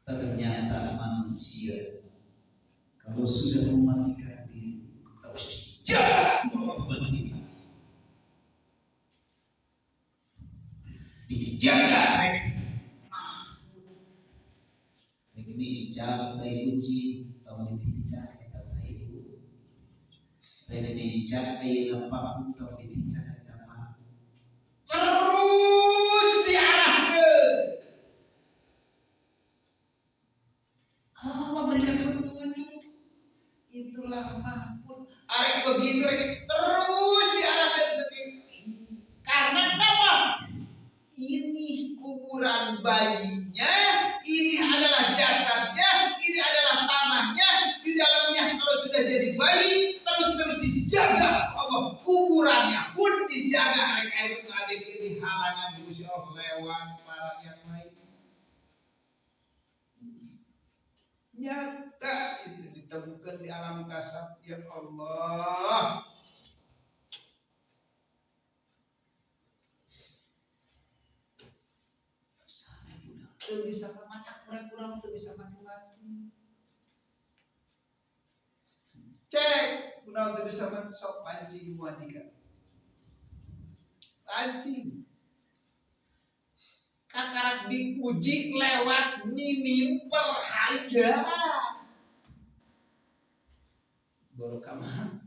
Ternyata manusia kalau sudah mematikan diri terus dijaga, dijaga. Ini icak tai uji, tong dicak eta tai u. Rek dicak tai lepak, tong dicak eta mah. Terus diarahkeun. Allah berikan petunjuk. Itulah Mahfud. Arek begitu rek terus diarahkan. Karena kenapa? Ini kuburan bayinya, ini adalah jasadnya, ini adalah tanahnya. Di dalamnya kalau sudah jadi bayi, terus-terus dijaga Allah. Kuburannya pun dijaga rek aya nu ngadekeun halangan Gusti Allah lewat para yang lain. Nyata itu ditemukan di alam kasab ya Allah. Teu bisa matak kurang-kurang teu bisa mati-mati. Cek, kunaon teu bisa mati sok pancing majikan. Pancing. Kakarak diuji lewat minim perharga. Boro kamah.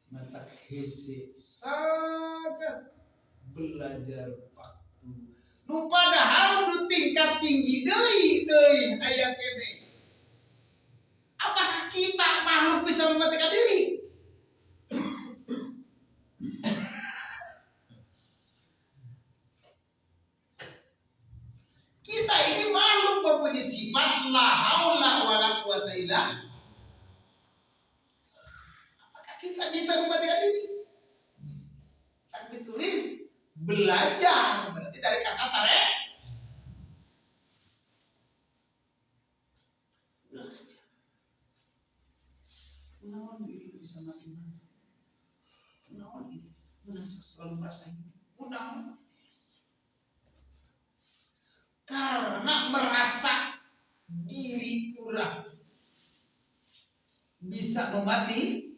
Matak hese sangat belajar waktu. Nu padahal nu tingkat tinggi deui deui aya kene. Apakah kita makhluk bisa mematikan diri? Kita ini makhluk mempunyai sifat la haula wala quwata illa. Apakah kita bisa mematikan diri? Kan ditulis belajar berarti dari kata sare belajar. Kunaon diri itu bisa mati mana? Kunaon ini? Kunaon selalu merasa ini? Kunaon? Karena merasa diri kurang bisa mematikan.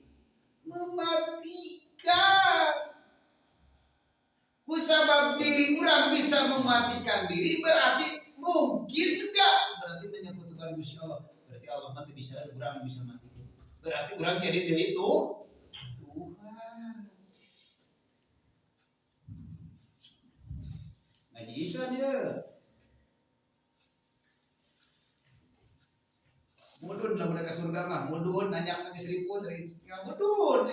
Kusabab diri orang bisa mematikan diri berarti mungkin enggak berarti menyekutukan Gusti Allah. Berarti Allah mati bisa, orang bisa mati. Berarti orang jadi diri itu Tuhan. Ngaji Isa dia. Mudun lah mereka surga mah, mudun nanya ke seribu dari nggak mudun.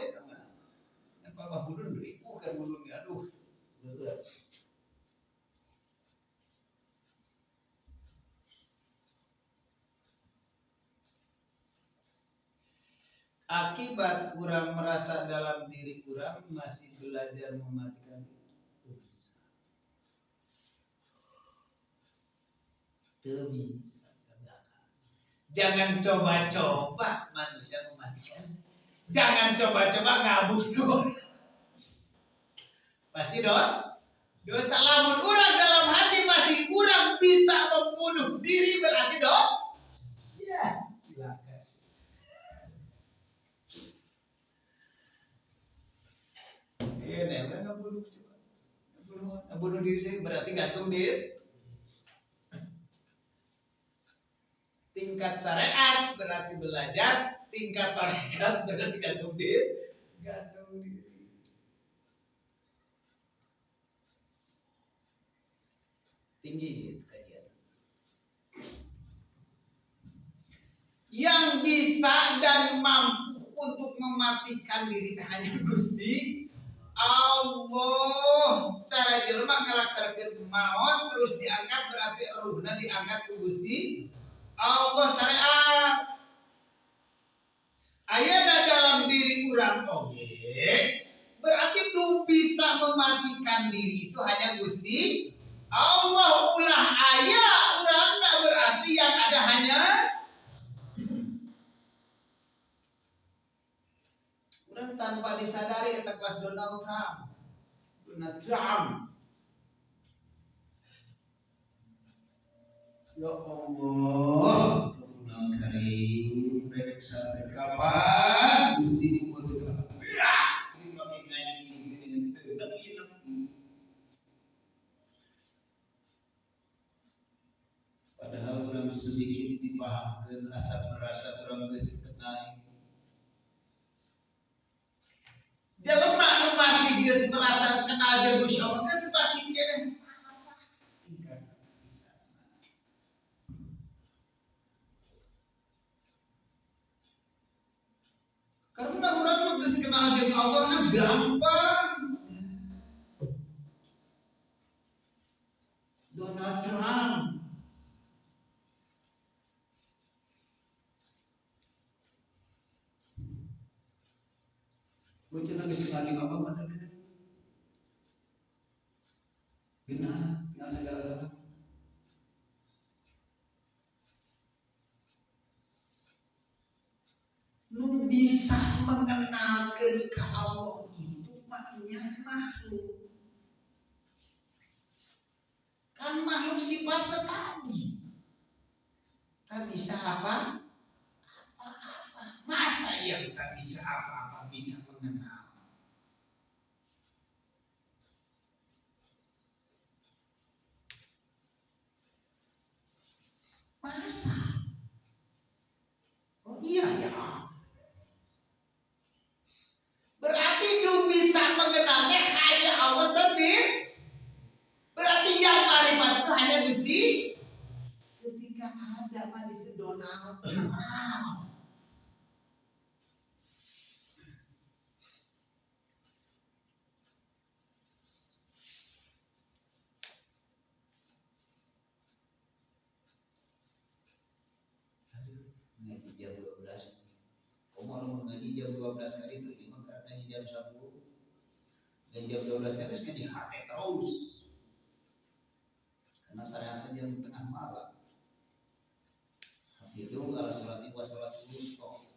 Apa mudun ribu kan mudun aduh. Akibat kurang merasa dalam diri kurang masih belajar mematikan itu bisa. Itu bisa. Jangan coba-coba manusia mematikan. Jangan coba-coba ngabunuh. Pasti dosa. Dosa lamun urang dalam hati masih kurang bisa membunuh diri berarti dosa. Ya, silakan. Iya, nih, nggak bunuh coba. Nggak bunuh diri saya berarti gantung diri. Tingkat syariat berarti belajar, tingkat tarekat berarti gantung diri. Gantung diri. Tinggi itu kajian. Yang bisa dan mampu untuk mematikan diri hanya Gusti Allah. Cara jelema ngalaksanakeun maot terus diangkat berarti ruhna diangkat ku Gusti Allah syariat. Aya dalam diri urang oge berarti nu bisa mematikan diri itu hanya Gusti Allah. Ulah aya urang berarti yang ada hanya urang tanpa disadari eta kelas Donald Trump. Donald Trump. Ya Allah, Rabbul Karim, rek sampai kapan Gusti umur ya, ini pakai ngaji gini padahal orang sedikit dipahamkan asa merasa orang geus tenang. Jelema nu masih geus merasa kenal jeung Gusti Allah geus masih keneh salah tingkat bisa. Karena orang nu geus kenal jeung Allah na gampang. Donald Trump Cenah geus lagi apa mana gitu. Bina, tinggal segala-gala. Nu bisa mengenalkan ke Allah itu maknya makhluk. Kan makhluk sifatnya tadi. Tak bisa apa? Apa-apa. Masa yang tak bisa apa-apa bisa mengenal? Masa? Oh iya ya. Berarti itu bisa mengenalnya hanya Allah sendiri. Berarti yang marifat itu hanya Gusti. Ketika ada manis Donald Trump. Aduh, ngaji jam 12. Kamu mau ngaji jam 12 kali itu, emang ngaji jam 10. Dan jam 12 terus ngaji HP terus. Karena syariatnya jam tengah malam. Itu kalau sholat wa sholat wusta.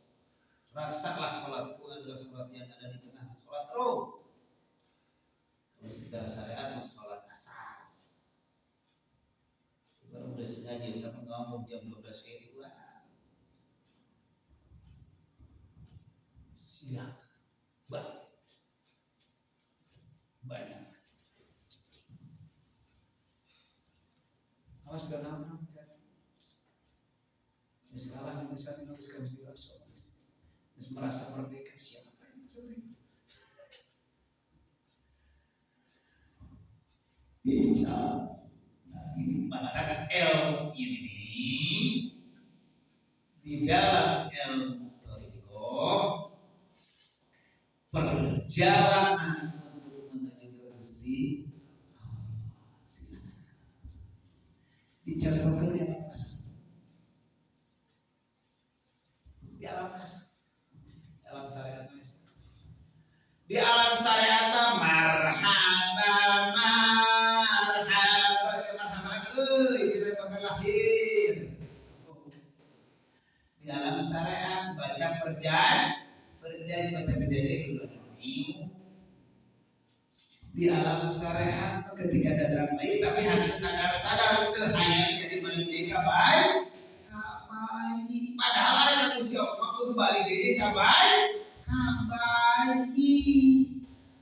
Rasalah sholatku adalah sholat yang ada di tengah sholat roh. Kalau secara syariat sholat asar. Baru udah sengaja karena ngomong jam 12 kayak itu lah. Silakan. Banyak. Awas Donald Trump. Di sekolah misalnya nulis kan mesti terus merasa merdeka siapa yang mencuri? Bisa. Nah, ini maka ilmu ini di dalam ilmu thariqah perjalanan untuk menuju ke Gusti dicontohkan yang di alam di alam syariat, di alam syariat marhaba marhaba marhaba euy kita bakal lahir. Di alam syariat baca perjanjian baca perjanjian itu. Di alam syariat ketika datang baik tapi hati sadar-sadar itu hanya jadi balik deui ka baik. Padahal ada manusia kudu balik deui ka baik. Ka bayi.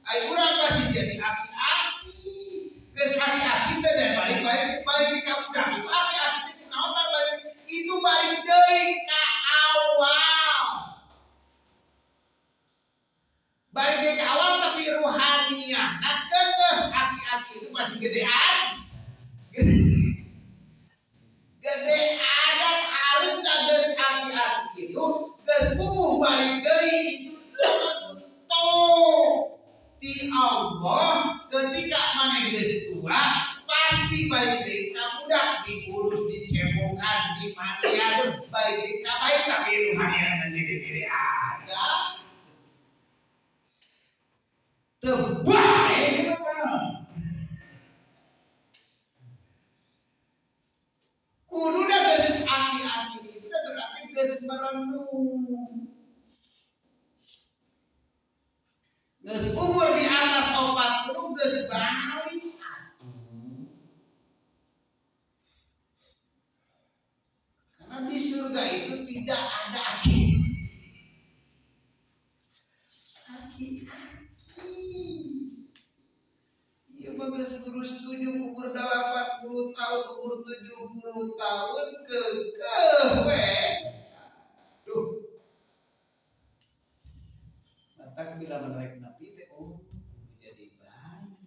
Ai urang masih jadi aki-aki. Geus aki-aki teh dan balik-balik balik ka budak itu aki-aki teh naon balik itu balik deui ka awal. Balik deui ka awal tapi ruhaniah. Nah keukeuh aki-aki itu masih gedean. Gede adat harus geus aki-aki itu geus puguh balik deui itu contoh di Allah ketika maneh geus tua pasti balik deui ka budak diurus dicebokan dimandian balik deui ka baik tapi ruhaniah menjadi diri ada teu bae gitu mah. Kudu dah geus aki-aki itu berarti geus merenung. Geus umur di atas 40 geus balik atuh. Karena di surga itu tidak ada aki. Aki-aki. Ya bagus urus 7 umur 80 tahun umur 70 tahun kekeh we. Duh. Matak bila menarik napi teh oh jadi baik.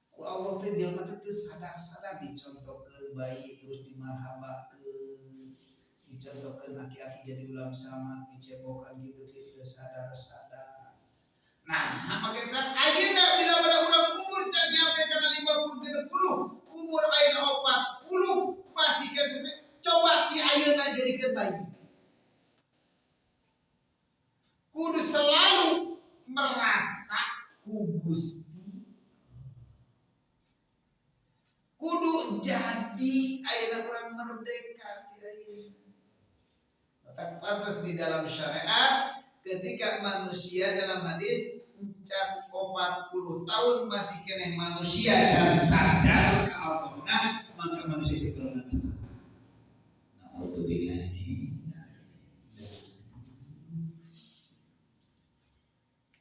Ku Allah teh jelema teh teu sadar-sadar dicontohkeun bayi terus dimarhabakeun, dicontohkeun aki-aki jadi ulam sama dicebokan gitu-gitu sadar-sadar. Nah, maka saat ayeuna bila pada urang umur can nyampe kana 50 60, umur ayeuna 40 masih geus coba ti ayeuna jadikeun bayi. Kudu selalu merasa ku Gusti. Kudu jadi ayeuna urang merdeka ti ayeuna. Tak pantas di dalam syariat ketika manusia dalam hadis 40 tahun masih keneh manusia can sadar ka Allah, maka manusia itu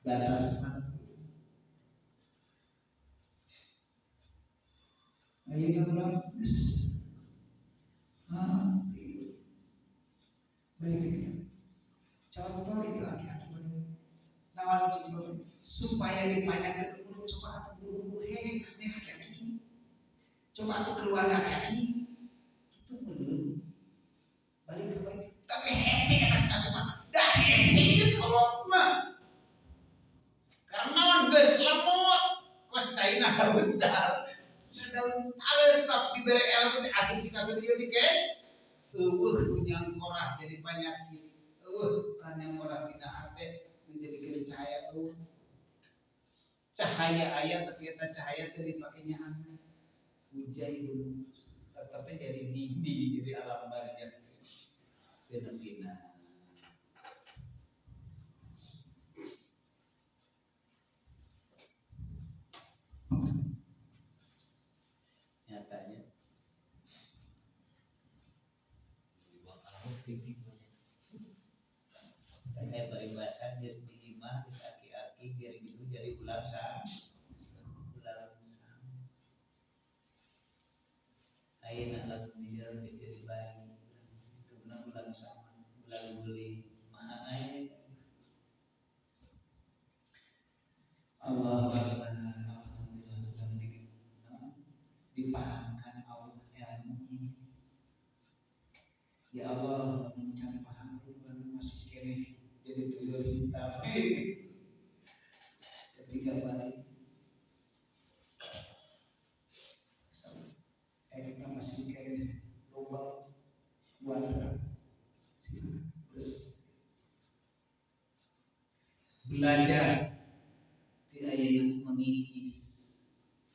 batas. Ayeuna urang geus balik contoh itu aki-aki nawan supaya dipanjangkan ke guru, coba atuh guru hei nih aki-aki, coba atuh keluarga aki-aki itu belum balik ke balik tapi hese kata kita semua dah hese geus kolot mah karena geus lemot kos caina daun daun alus sok dibere ilmu teh asik kita teh dieu dike eueuh nu nyangkorah jadi panyakit eueuh nyangkorah dina hate menjadikeun cahaya eueuh cahaya aya tapi eta cahaya teh dipake nyaangan hujai dulu tetepnya jadi dinding jadi alam barzakh teu nepina. Nyatanya tanya paribasan geus di imah geus aki-aki giring gitu jadi ulang sam ayeuna lamun di jero geus jadi bayi teu ulang sama ulang guling maha aya Allah Akbar. Alhamdulillah dipahamkan Allah ilmu ini. Ya Allah, mencan paham masih kene jadi tuyul hitam. Ketika balik kita masih kene lubang buat terus belajar ti ayeuna mengikis,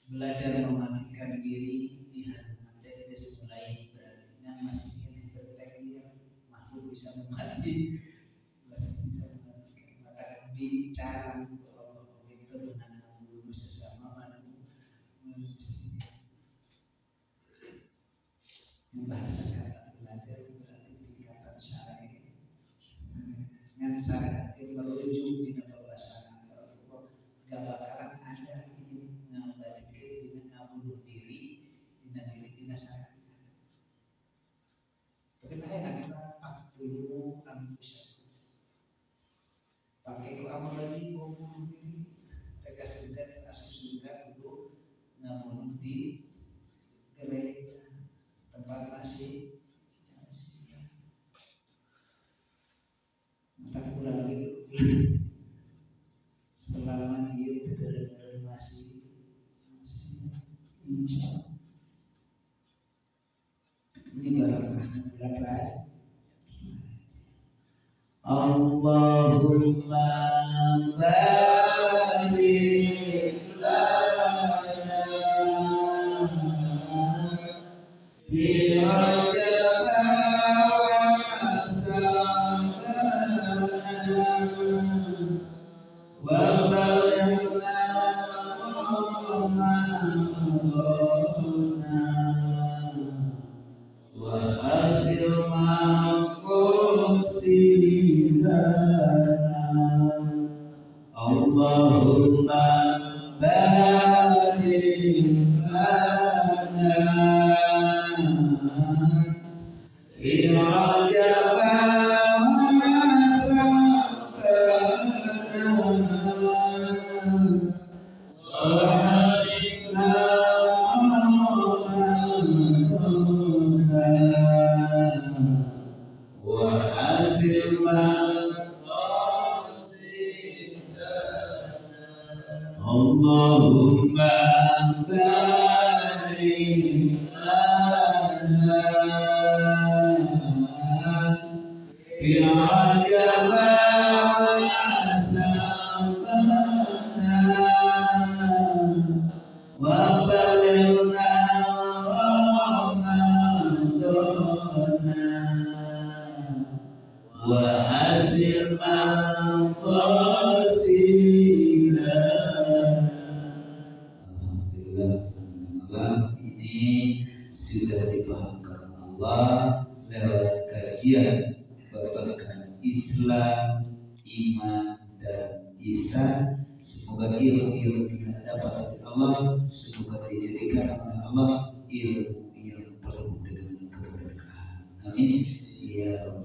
belajar mematikan diri di hati geus mulai berarti masih kene bertekir makhluk bisa memati, masih bisa mematikan mata bicara itu menanam guru sesama manusia. Membahasakan belajar berarti tingkatan syar'i dengan syariat merujuk di pembahasan gak bakalan ada ini ngabalikeun dina ngabunuh diri dina diri dina syariat. Tapi nah ya faqtulu anfusakum. Pakai ku amal lagi mau bunuh diri. Mereka surga asup surga kudu ngabunuh di gereja tempat masih mata kurang gitu. Selama dia tidak masih insya Allah. Ini barokah bulan Rajab. Allahumma barik lana fi Rajab wa Sa'ban wa balighna Ramadana wa asir maqasidana. Allahumma barik lana fi Rajab wa Sa'ban wa balighna Ramadana wa asir Allahumma barik lana fi Rajab wa fasila. Alhamdulillah, malam ini sudah dipahamkan Allah lewat kajian babakan Islam, iman, dan ihsan. Semoga ilmu-ilmu kita dapat dari Allah, semoga dijadikan oleh Allah ilmu yang penuh dengan keberkahan. Amin. Ya.